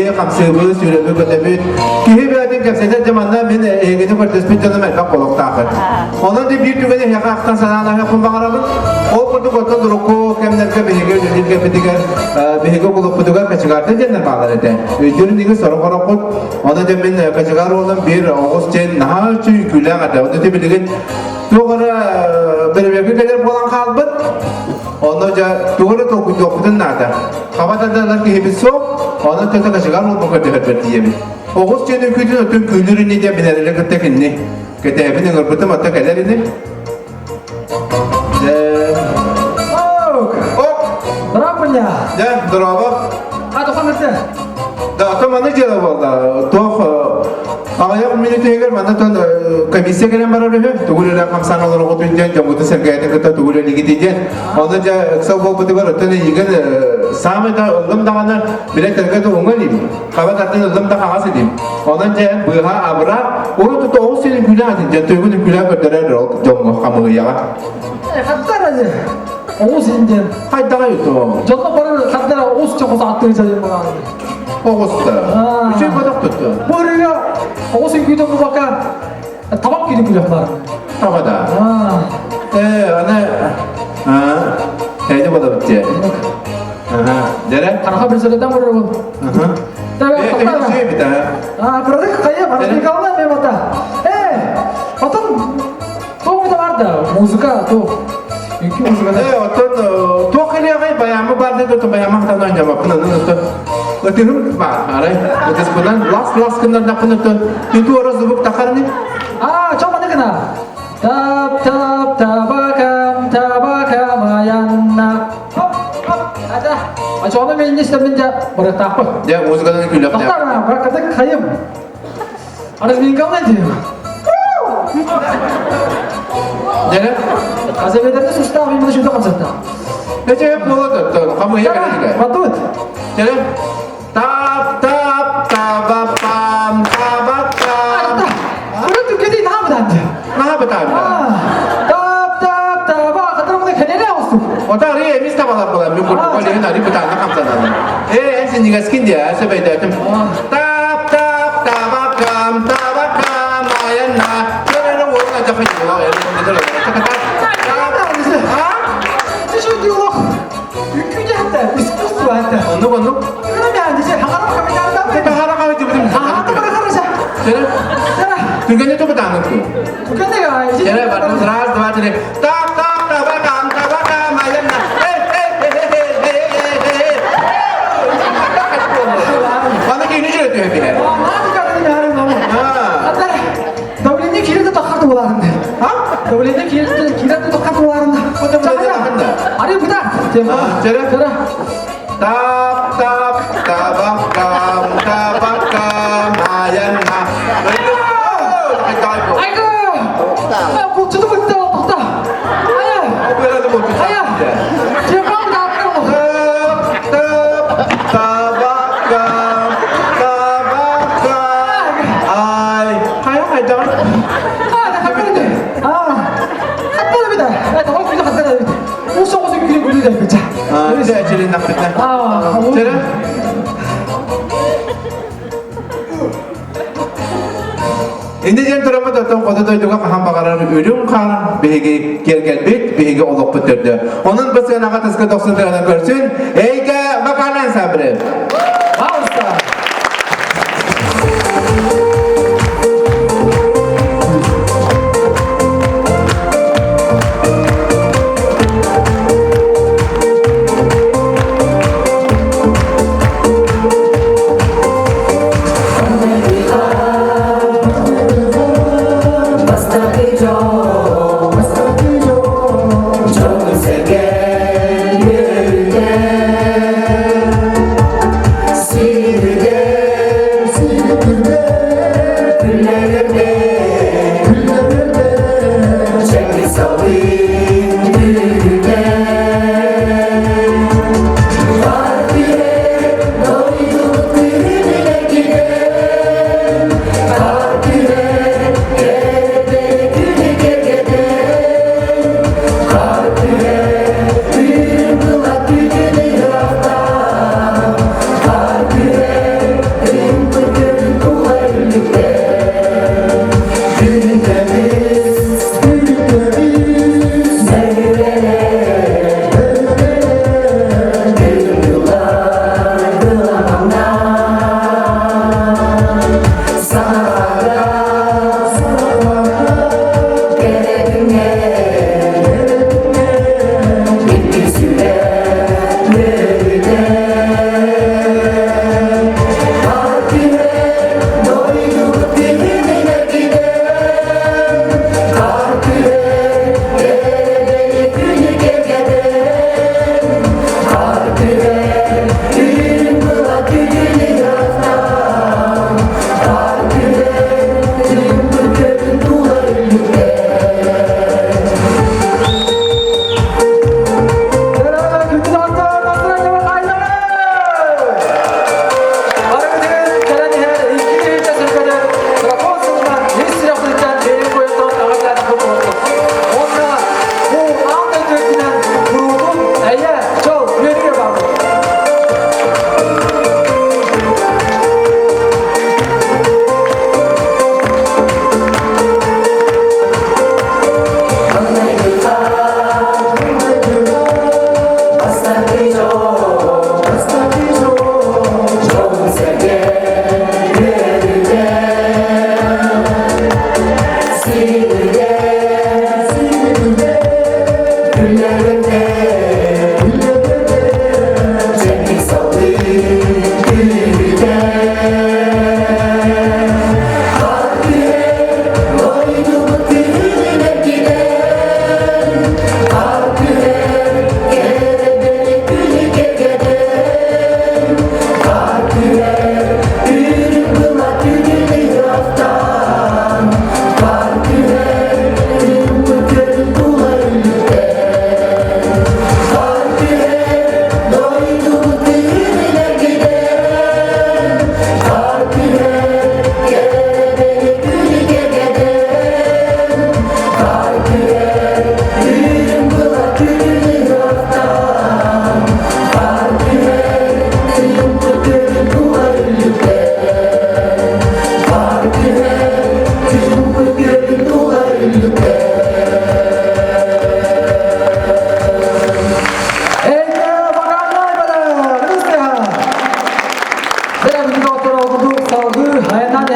Биһиги хамсыыбыт, сүүрэбит-көтөбүт. Киһи бэйэтин кэпсэтэр дьэ манна мин эһигини көрдөспүт дьонум элбэх буолуохтааххыт. Онон да биир түгэни эһиэхэ ахтан санаан аһыахпын баҕарабын. Ол курдук оттон урукку кэмнэргэ биһиги үлэлиир кэммитигэр биһиги кулуппутугар кочегардар диэннэр бааллар этэ. Өйдүүр иннигин сорох ороххут. Ону дьэ мин кочегар уолум биир оҕус диэн наһаа үчүгэй үҥкүүлээх этэ. Ону ити билигин туох эрэ бэрэбиэркэ кэлэр буолан хаалбыт. Онно дьэ тугу эрэ толкуйдуохпутун наада. Хаба тардан киһибит суох, онон төтө кочегар уолбун көрдөһөрбөр тиийэбин. Оҕус диэн үҥкүүтүн оттон күүлүр ини диэн билэрили кытта кинини кэтэһэбин ыҥырбытым отто кэлэр ини. Ок! Здравствуйте! Дьэ, дорообо. А, тохон ырты. Да, то маны дьыала буолла. Туох аҕыйах мүнүүтүгэр манна тон комиссия кэлэн барар үһү. Тугу үлэлээх хамсаан олоргутун диэн, дьоммутун сэргээтин кытта тугу үлэлигитий диэн. Ону дьэ ыксал буолбутугар оттон эйигин саамай да ыллым даҕаны билэ тэлгэ да уҥа илиим. Хаба тартын ыллым да хаҥас илиим. Онон дьэ быыһа абыра урут тута оҕус сирин күлээн атын дьэ төгүл күлээн көрдөрөр ол дьоҥҥо хамыыйаҕа. Хаттар adi. Оҕус инден. Хайдаҕай то? Дьонно бары хаттара оҕус чоҕус аттыы дьайын балаан. Оҕуста. Үчүгэй бодох тутту. Бу ырыа оҕус үҥкүүтэ бубака табак кири күлэх бар. Таба да. Э, аны Эйде бодобут дии. Дere? Хараха бір барар ол. А, кырадык хайа, барбикална мен бата. Э, потом туох да бар да, музыка, туох. Үҥкүү музыката. Э, оттон туох кэлиэҕэй баямы бар да то баямы хатан оонньообоппун онон оттон ытыһым баар арай ытыспынан лас-лас гыннардахпын оттон түту ора звук тахарны. А, чо маны гына. Тап тап табакам табакам аянна. Хоп хоп. Ата. Ачоны мен истемин дә барыктаакпын. Дьэ, музыканан күлүөх. Тохтаа, баракатык хайым. Аразминкам не Дьэ, Азабедерде сустаах именно шута камсатта. Эче болот оттон, хамыйа кэлэ. Батут. Дьэ, тап тап табапам табакам. Кыры түкеди наабыданды. Наабытаан. Тап тап таба хатырымны кенере олсу. Ота ари эмис табалар буолар, мин курдук ол иһин ари бытаанна хамсананым. Ээ, эн синньигэскин диэ, сөбөйдөөтүм. Тап тап табакам табакам айанна. Көрөрө уолун ачахы юлоо Оннук оннук. Түргэнне тупутаанын ту. Дere бардым раз, два, три. Тап тап табакам табакам айанна. Аны кийини жүрөтүө биһэр. Давление киирде тоххат буларында. Давление киирде тоххат буларында. Ари буда. Дere. Тап тап табакам табакам айанна. Айгы! Булчуду бутта тохта. Ая! Ая! Жепам да Тап тап табакам табакам ай. Хайа хайдан. А, да хатты. А. Хатты бит. Это ол күлі хатты бит. Ус оғыз күлі күлі деп бит. А, дэ жилин напытна. А, Дere. Инде диэн тураммыт оттон хоту дойдуга хаһан баҕарар үрүҥ хаар биһиги киэргэлбит, биһиги олохпут төрдө. Онон бу сыанаҕа тыска дохсун тыгынан көрсүн, эйгэ вокальный ансамбль. Пожалуйста. Дьон-сэргэ үөрдэ.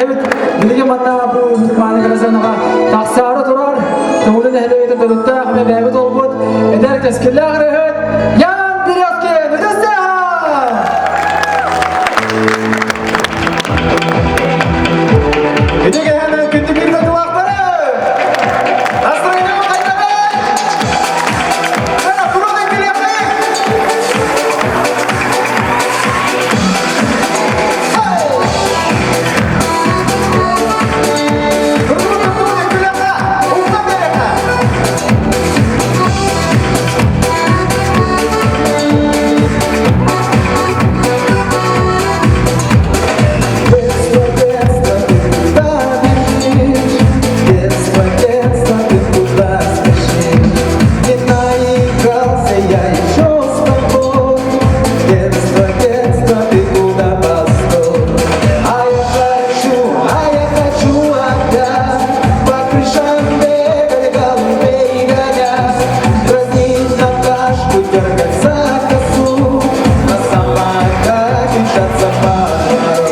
эһэбит билигин манна бу мааны кырасыанаҕа тахсаары турар Төҥүлү нэһилиэгин төрүттээх бэбээбит олбут эдэр кэскиллээх ырыаһыт Ян Березкин Үтүстээх! Ити кэһэн күндү биир дойдулаахтары! Настроение хайдабай! Детство, детство, ты куда спешишь? Не наигрался я еще с тобой. Детство, детство, ты куда постой? А я хочу, а я хочу опять По крышам бегать, голубей гонять, Дразнить Наташку, дергать за косу, На самокате мчаться по двору.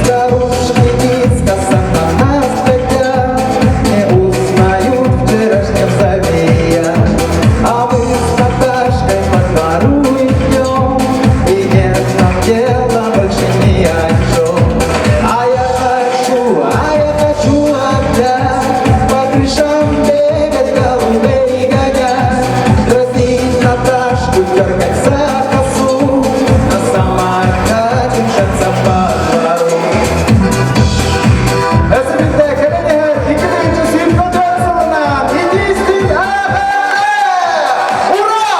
Старушки искоса на нас глядят, Не узнают вчерашнем забия. А мы с Наташкой по двору идем, И нет нам дела больше ни о чем. А я хочу, а я хочу опять По крышам бегать, голубей гонять, Дразнить Наташку, дергать за косу, На самокате мчаться по двору. Эсэбитте кэлэн иһэр 2024 сылынан итиистик Ура!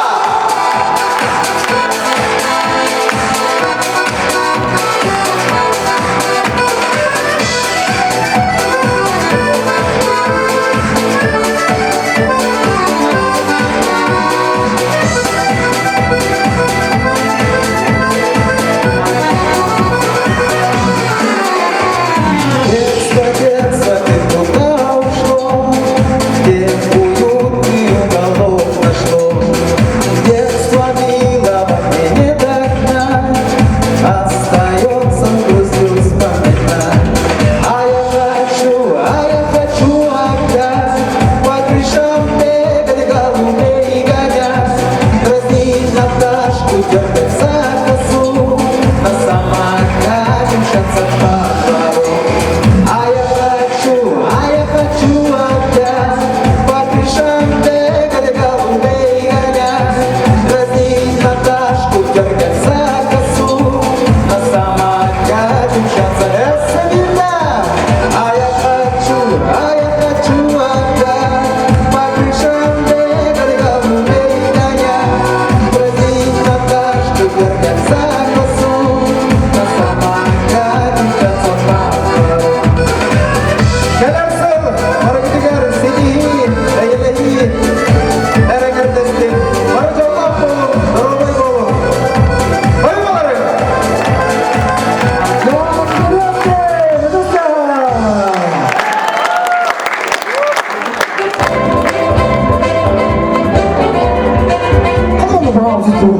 Детство, детство, ты куда ушло? Где уютный уголок нашло? Детство милого мне не догнать, Остается грустью вспоминать. А я хочу, а я хочу опять По крышам бегать, голубей гонять, Дразнить Наташку, дергать за косу, На самокате мчаться по двору. А я хочу, а я хочу опять По крышам бегать, голубей гонять, Дразнить Наташку, дергать за косу, На самокате мчаться. Эссе А я хочу, а я хочу опять По крышам бегать, голубей гонять, Дразнить Наташку, дергать за косу, На самокате мчаться по двору. Кэлэр сыл барыгытыгар ситиһии, эйэлэһии, эрэ кэрдэстин. Бары дьоллоох буолуҥ, доруобай буолуҥ. Ой, балары! Ян Березкин! Үтүстээх! Come on, bro,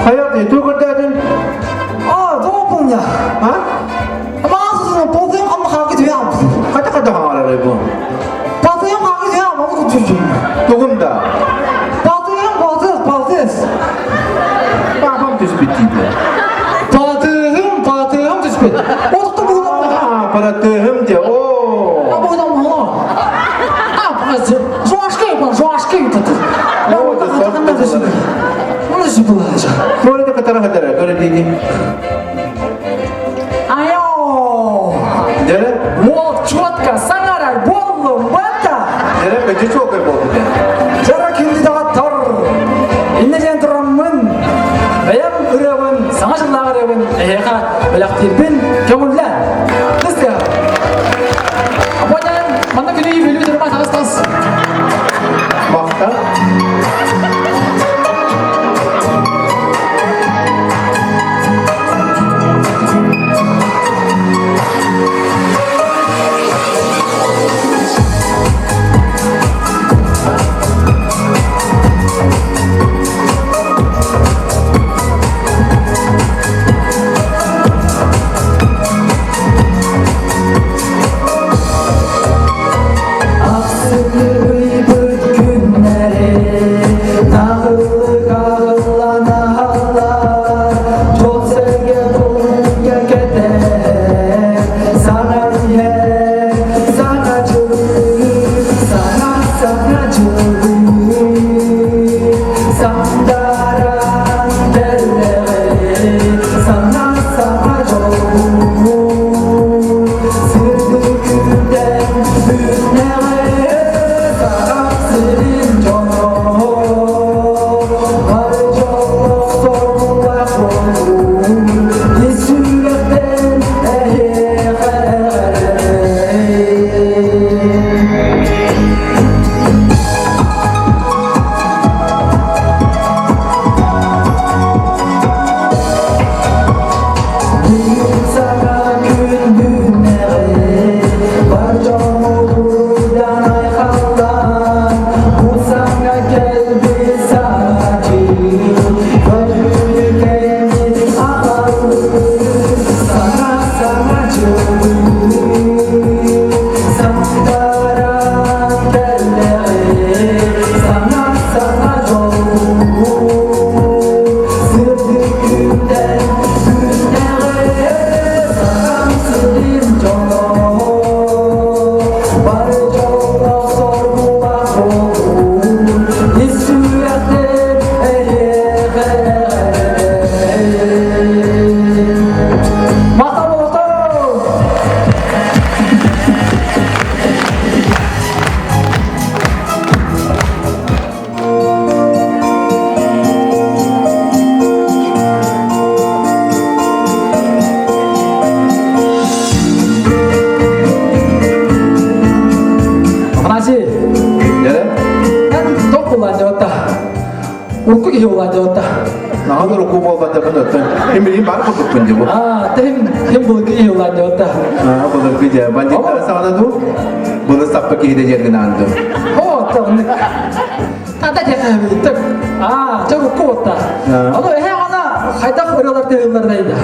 Хайа дии, тугу көрдөөтүн? А? Хайдах хаҥарарый бу? Тугум да? Папам түспүт дииллэр. Аа, паратыһым дии. Оо. Туора кытара хатара, көрө дии. Айо! Дьэ, Уол четко саҥарар буоллум бата! дьэ, кыдьы чуолкай буолбут. Дьара күндү доҕоттор! Иннэ диэн тураммын, бэйэм ырыабын, саҥа дьыллаах ырыабын эһиэхэ бэлэхтиирбин көҥүллээн. Тыстыа! Апонен, манна күнү бүлүү турма таҕыс тас. Махтал. Күндү ыйбыт күннэри Наҕыллык аҕыллан аһаллар Дьон-сэргэ долгуйа кэтэһэр Саҥа иһэр, саҥа дьыл Саҥа, саҥа дьыл Сандаран кэллэҕи Саҥа, саҥа дьол Сырдык күнтэн үүннэҕи Саха сирин дьоно Бары дьоллоох соргулаах буолун Ис сүрэхтэн эһиэхэ Саҥа күн үүннэҕи бар дьоммутугар айхаллаан, бу саҥа кэлбит саҥа дьыл көрүүнү кэлбит аҕалбыт саҥа саҥа дьылбыт саҥаран кэллэҕи саҥа саҥа дьолбут сырдык күнтэн күннэҕи сахам сирин дьоно бары дьоллоох соргулаах буолун ис сүрэхтэн эйиэхэ Махтал олохтоо! Афанасий, Дьэ, эн тоқ булаан дьабатта. Урукку киһи булаан дьабатта. Наһаа урукку буолбатахпын оттон. Ким билин бар курдукпун дии бу. Аа, тем тем былыргы киһи булаан дьабатта. Аа, былыргы дьэ. Бандиттара саҕана дуу? Былыр саппа киһи дэ дьэргин аанды. О, тоннык. Тата диэхэ Аа, чэ урукку буолта. Ону эһэ ана хайдах ырыалар тыһыллар дайда.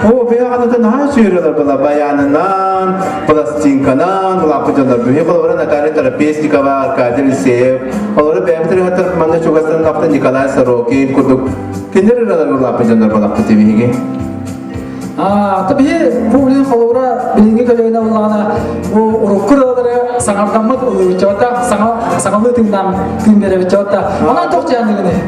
О, бэйэ аната наһаа сүүрэлэр была баянынан, пластинканан, улааппыт дьоннор. Бүһи холобура Наталья Торопесникова, Аркадий Алексеев, олору бэйэбит ырыһаттар манна чугастан лапта Николай Сорокин курдук кинилэр ырыалар улааппыт дьоннор балаппыт биһиги. Та биһи бу билин холобура билиҥҥи көлүөнэ буллаҕына бу урукку ырыалары саҥардаммыт ыллыбыччабата саҥа саҥалыы тыыннаан тыын биэрэбиччабата онон туох дьаанныгыный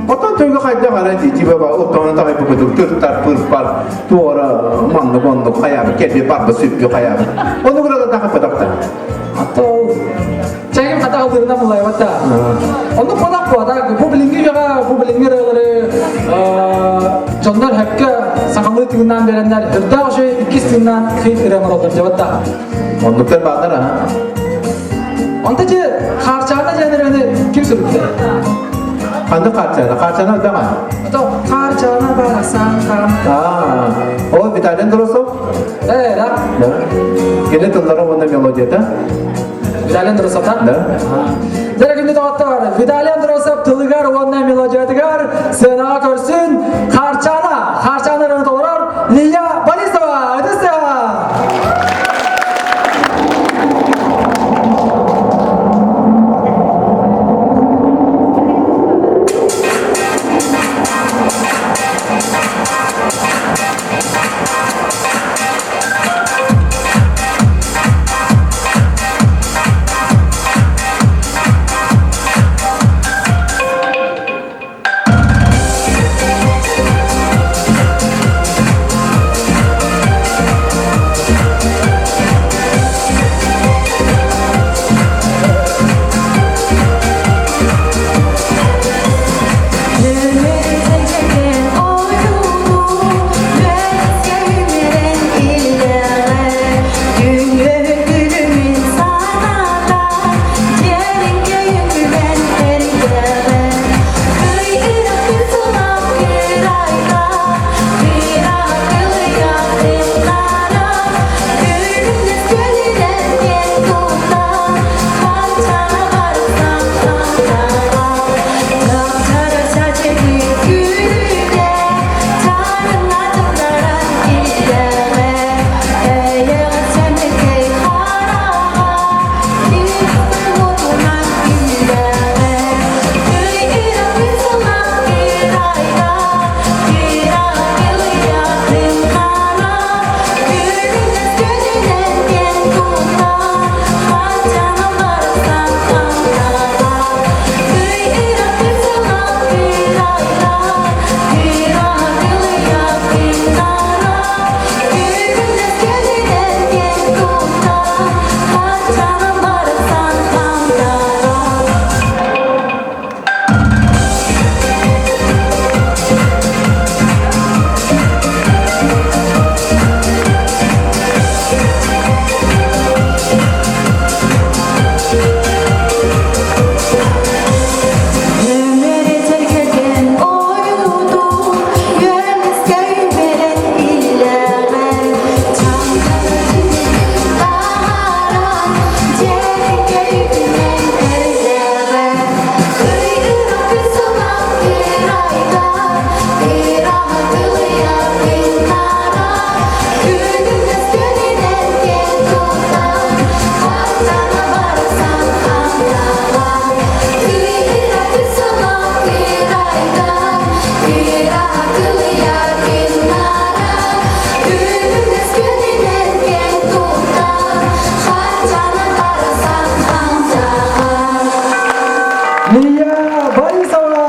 Оттон тойго хайдах ара дии тиба ба оттоон таҕай букутук тыртар пырпар туора маннык оннук хайаабы кэлби барба сүппү хайаабы ону гырала тахаппатахта Ато Чэгим хата алдырына булайбата. Оннук болак буата. Бу билиҥҥи үйэҕэ бу билиҥҥи ырыалары дьоннор хөпкө сахалыы тыыннаан береннер үрдээх үчүгэй иккис тыыннаан хит ырыа оҥороллор дьабатта. Оннуктар бааллар аха. Онто же Хаарчаана диэн ырыаны ким суруйда? Ханнык Хаарчаана? Хаарчаана ырдаҕа? Ото Хаарчаана барасан хам. Аа, ол Виталий Андросов? Э, да. Да. Кини тыллара уонна мелодията? Виталий Андросов, да? Да. Дьэ күндү доҕоттор, Виталий Андросов тылыгар уонна мелодиятыгар сценаҕа көрсүн Харчана, Харчана ырыаны толорор Лия Борисова, ытыс Лия Борисова!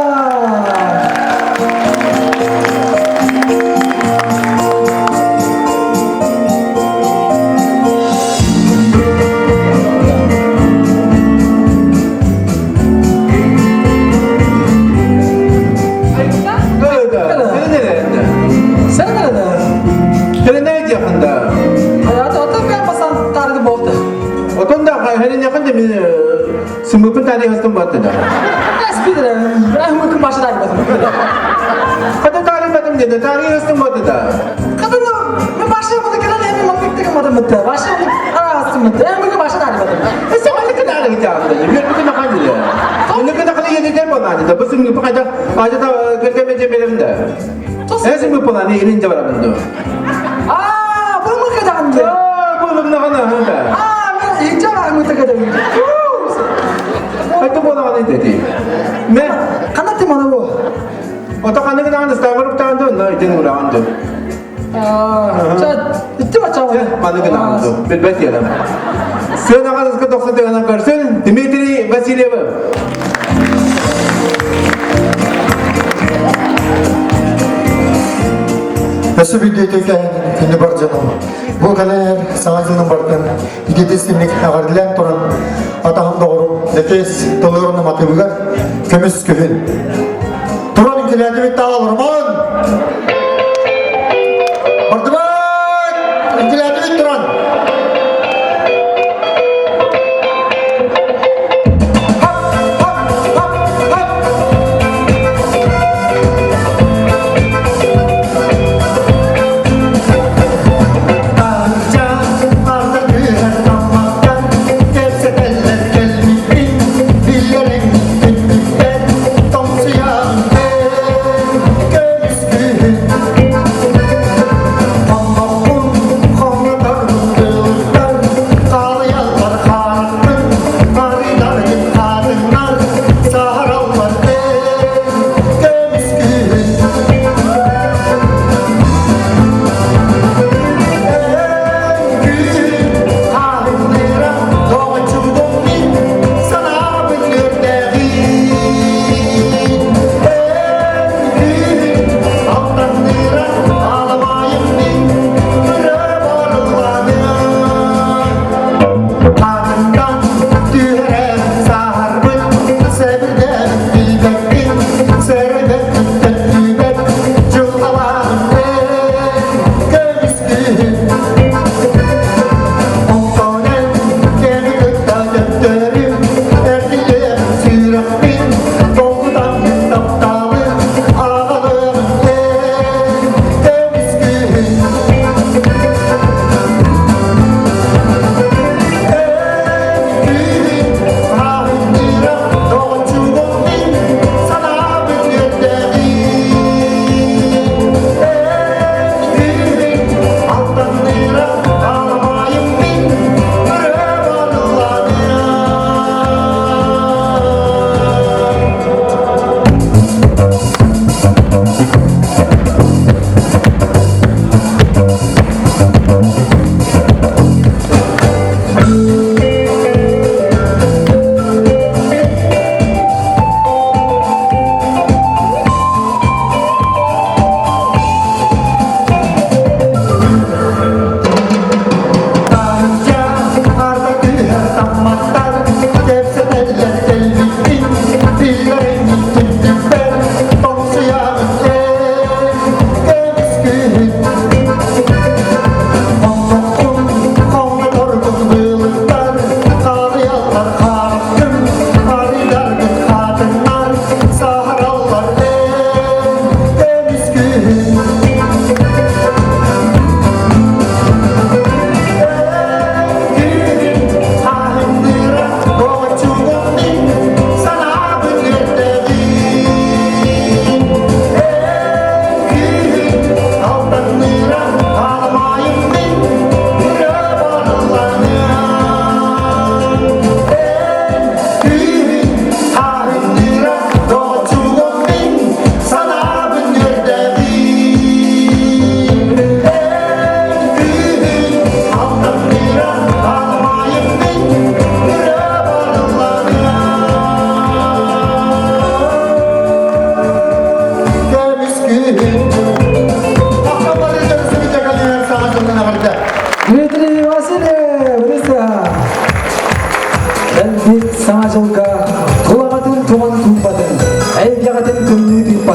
Sen nerede? Sen yakında. Hayatı atan ben basan tarihli boldu. Отон да хәрен якын да мин сымыпын тарих астын батты да. Эспидер, мөмкин башы тарих батым. Када тарих батым деди, тарих астын батты да. Када мен башы bunu кelen hem mantık деген батым бітті. Башы астын бітті. Мөмкин башы тарих батым. Сен қайда кінәлі кітабында? Мен бүтін ақан дейді. Оны кінә қана еден болған дейді. Бұл сымыпы қайда ажата кіргеме жемелімді. Ә сымыпы болған елінде барамынды. Аа, бұл мөмкин тағынды. Бұл мына ғана. Аа, мен инжа мөмкин тағынды. Қайта болған дейді. Мен Қандай тема бу? Ото қаны гына ыстағырып тағынды, онда итен урағанды. Аа, итти бача. Қаны гына анды. Билбет едім. Сен ағанызға 90 тегенен көрсін, Дмитрий Васильев. Өсі бүйтеті күні бар жаным. Бұл кәлер саңа жылның бартын, идети симник ағардылан тұран, атағым доғырым, ләкес толырыны матыбыгар, көміс күхін. Туран инкеләті бит орман! Бардыбай! Инкеләті бит туран!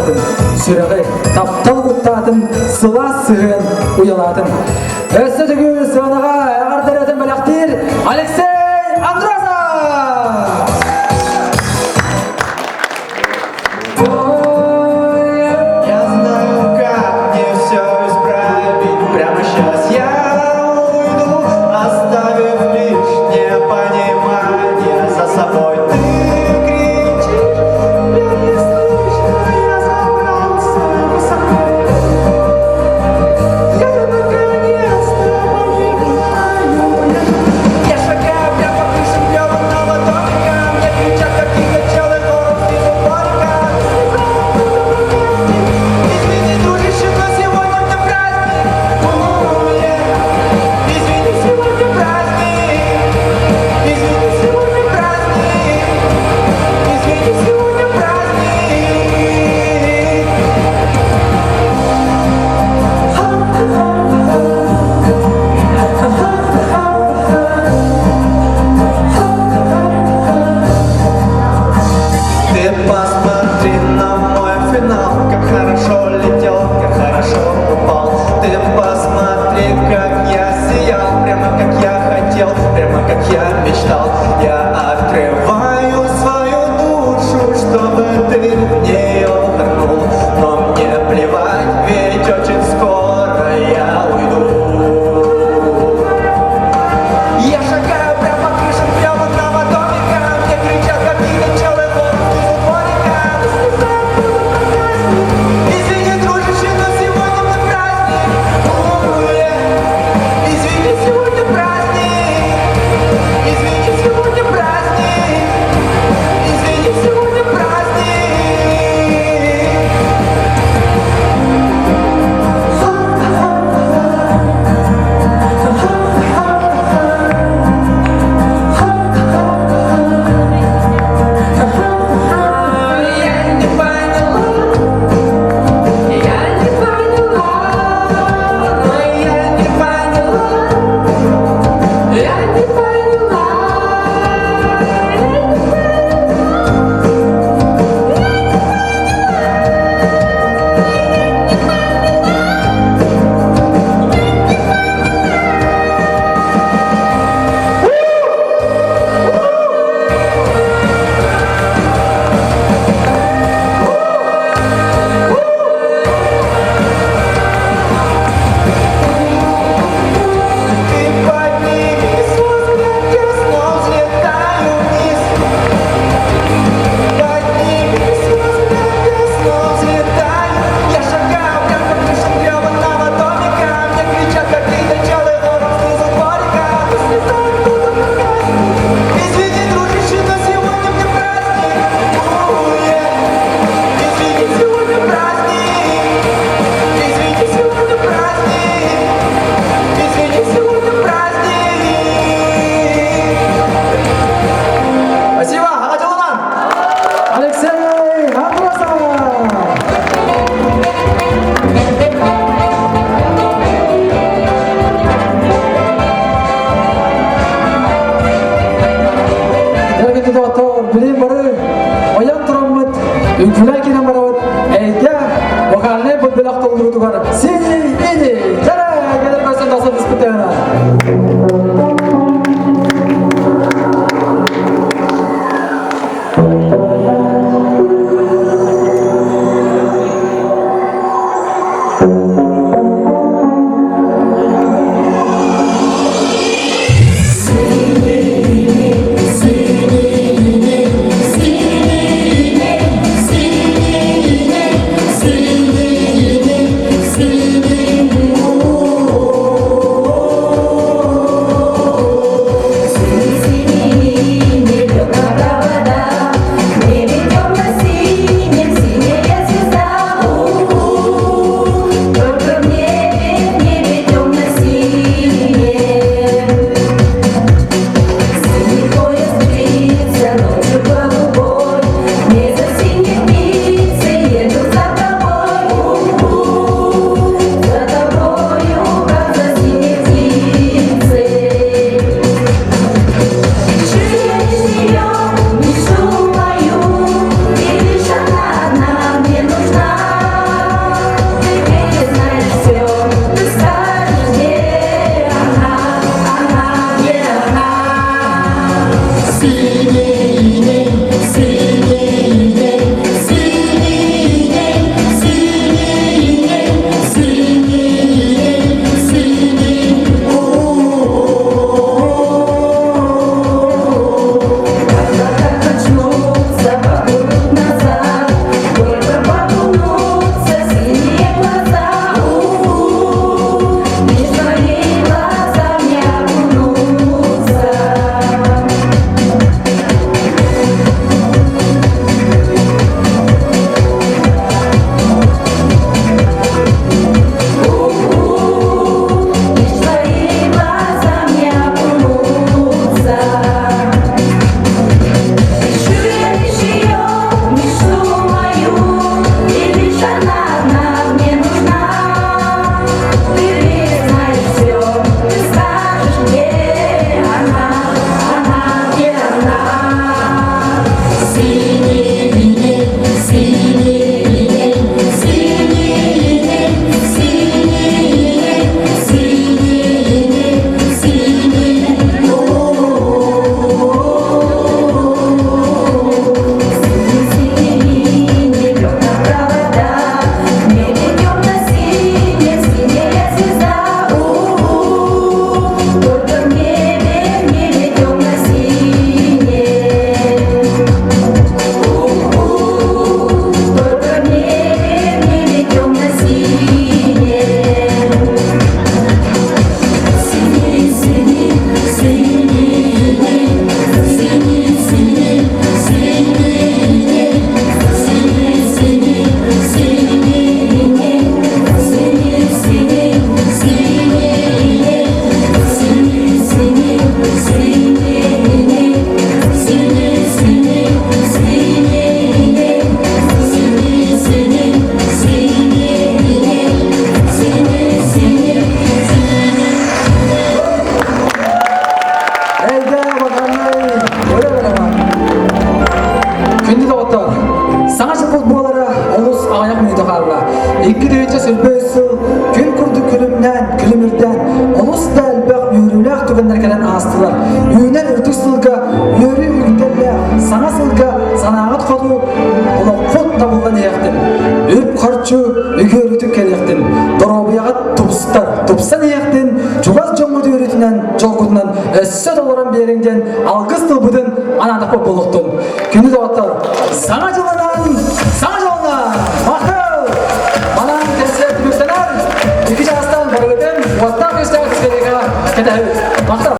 угаттаатын, сүрэҕи таптал угуттаатын, сылаас сыһыан уйалаатын. Өссө төгүл сыанаҕа эҕэрдэлэтин бэлэхтиир Алексей Андросов! Я знаю, как мне все исправить. Прямо сейчас я уйду, оставив лишь непонимание за собой. Ты кричишь, я не слышно, я забрался высоко. Я наконец-то понимаю, я шагаю прямо по крышам белого домика. Мне кричат какие-то челы хором снизу дворика. Извини, дружище, но сегодня мне праздник. У-е. Извини, сегодня праздник. Извини, сегодня праздник. Извини, сегодня праздник. Ты посмотри на мой финал, как хорошо летел, как хорошо упал. Ты посмотри, как я сиял, прямо как я хотел, прямо как я мечтал. Я открываю свою душу, чтобы ты в нее нырнул. Но мне плевать, ведь очень скоро я уйду. Я шагаю прямо по крышам грёбаного домика. Мне кричат какие-то челы хором снизу дворика. Извини, дружище, но сегодня мне праздник. У-е. Извини, сегодня праздник. Извини, сегодня праздник. Извини, сегодня праздник. Я не поняла, я не поняла, я не поняла, я не поняла, я не Ты подними свой взгляд, я снова взлетаю вниз. Подними свой взгляд, я снова взлетаю. Я шагаю прямо по крышам грёбаного домика. Мне кричат какие-то челы хором снизу дворика. Извини, дружище, но сегодня мне праздник. У-е. Извини, сегодня праздник. Извини, сегодня праздник. Извини, сегодня праздник. Спасибо, Саҥа дьылынан! Алексей Андросов! Дорогие доҕоттор, билигин бары ойон тураммыт, үҥкүүлээн киирэн барабыт, эйгэ вокальнай бөлөх толоруутугар Синий Ини! Чара! Кэлэн көрсөн тахсан испиттэҕинэ. 2023 сыл күн курдук күлүмнээн, күлүмүрдээн, олус да элбэх үөрүүлээх түгэннэр кэлэн аастылар. Үүнэр үрдүк сылга үөрүү үктэллээх, саҥа сылга санааҕыт хоту олоххут табыллан иһиэхтин. Үп-харчы үгүөрүтүк кэлиэхтин. Доруобуйаҕыт тупстар, тупсан иһиэхтин, чугас дьоҥҥут үөрүүтүнэн, дьолгутунан өссө толорон биэриҥ диэн алгыс тылбытын анаатахпыт буолуохтун. Күндү доҕоттор, Саҥа дьылынан, саҥа дьолунан! Махтал! Манан кэнсиэр түмүктэнэр. Икки чаастан барыгытын уоттаах күстээх дискотекаҕа кэтэһэбит. Махтал!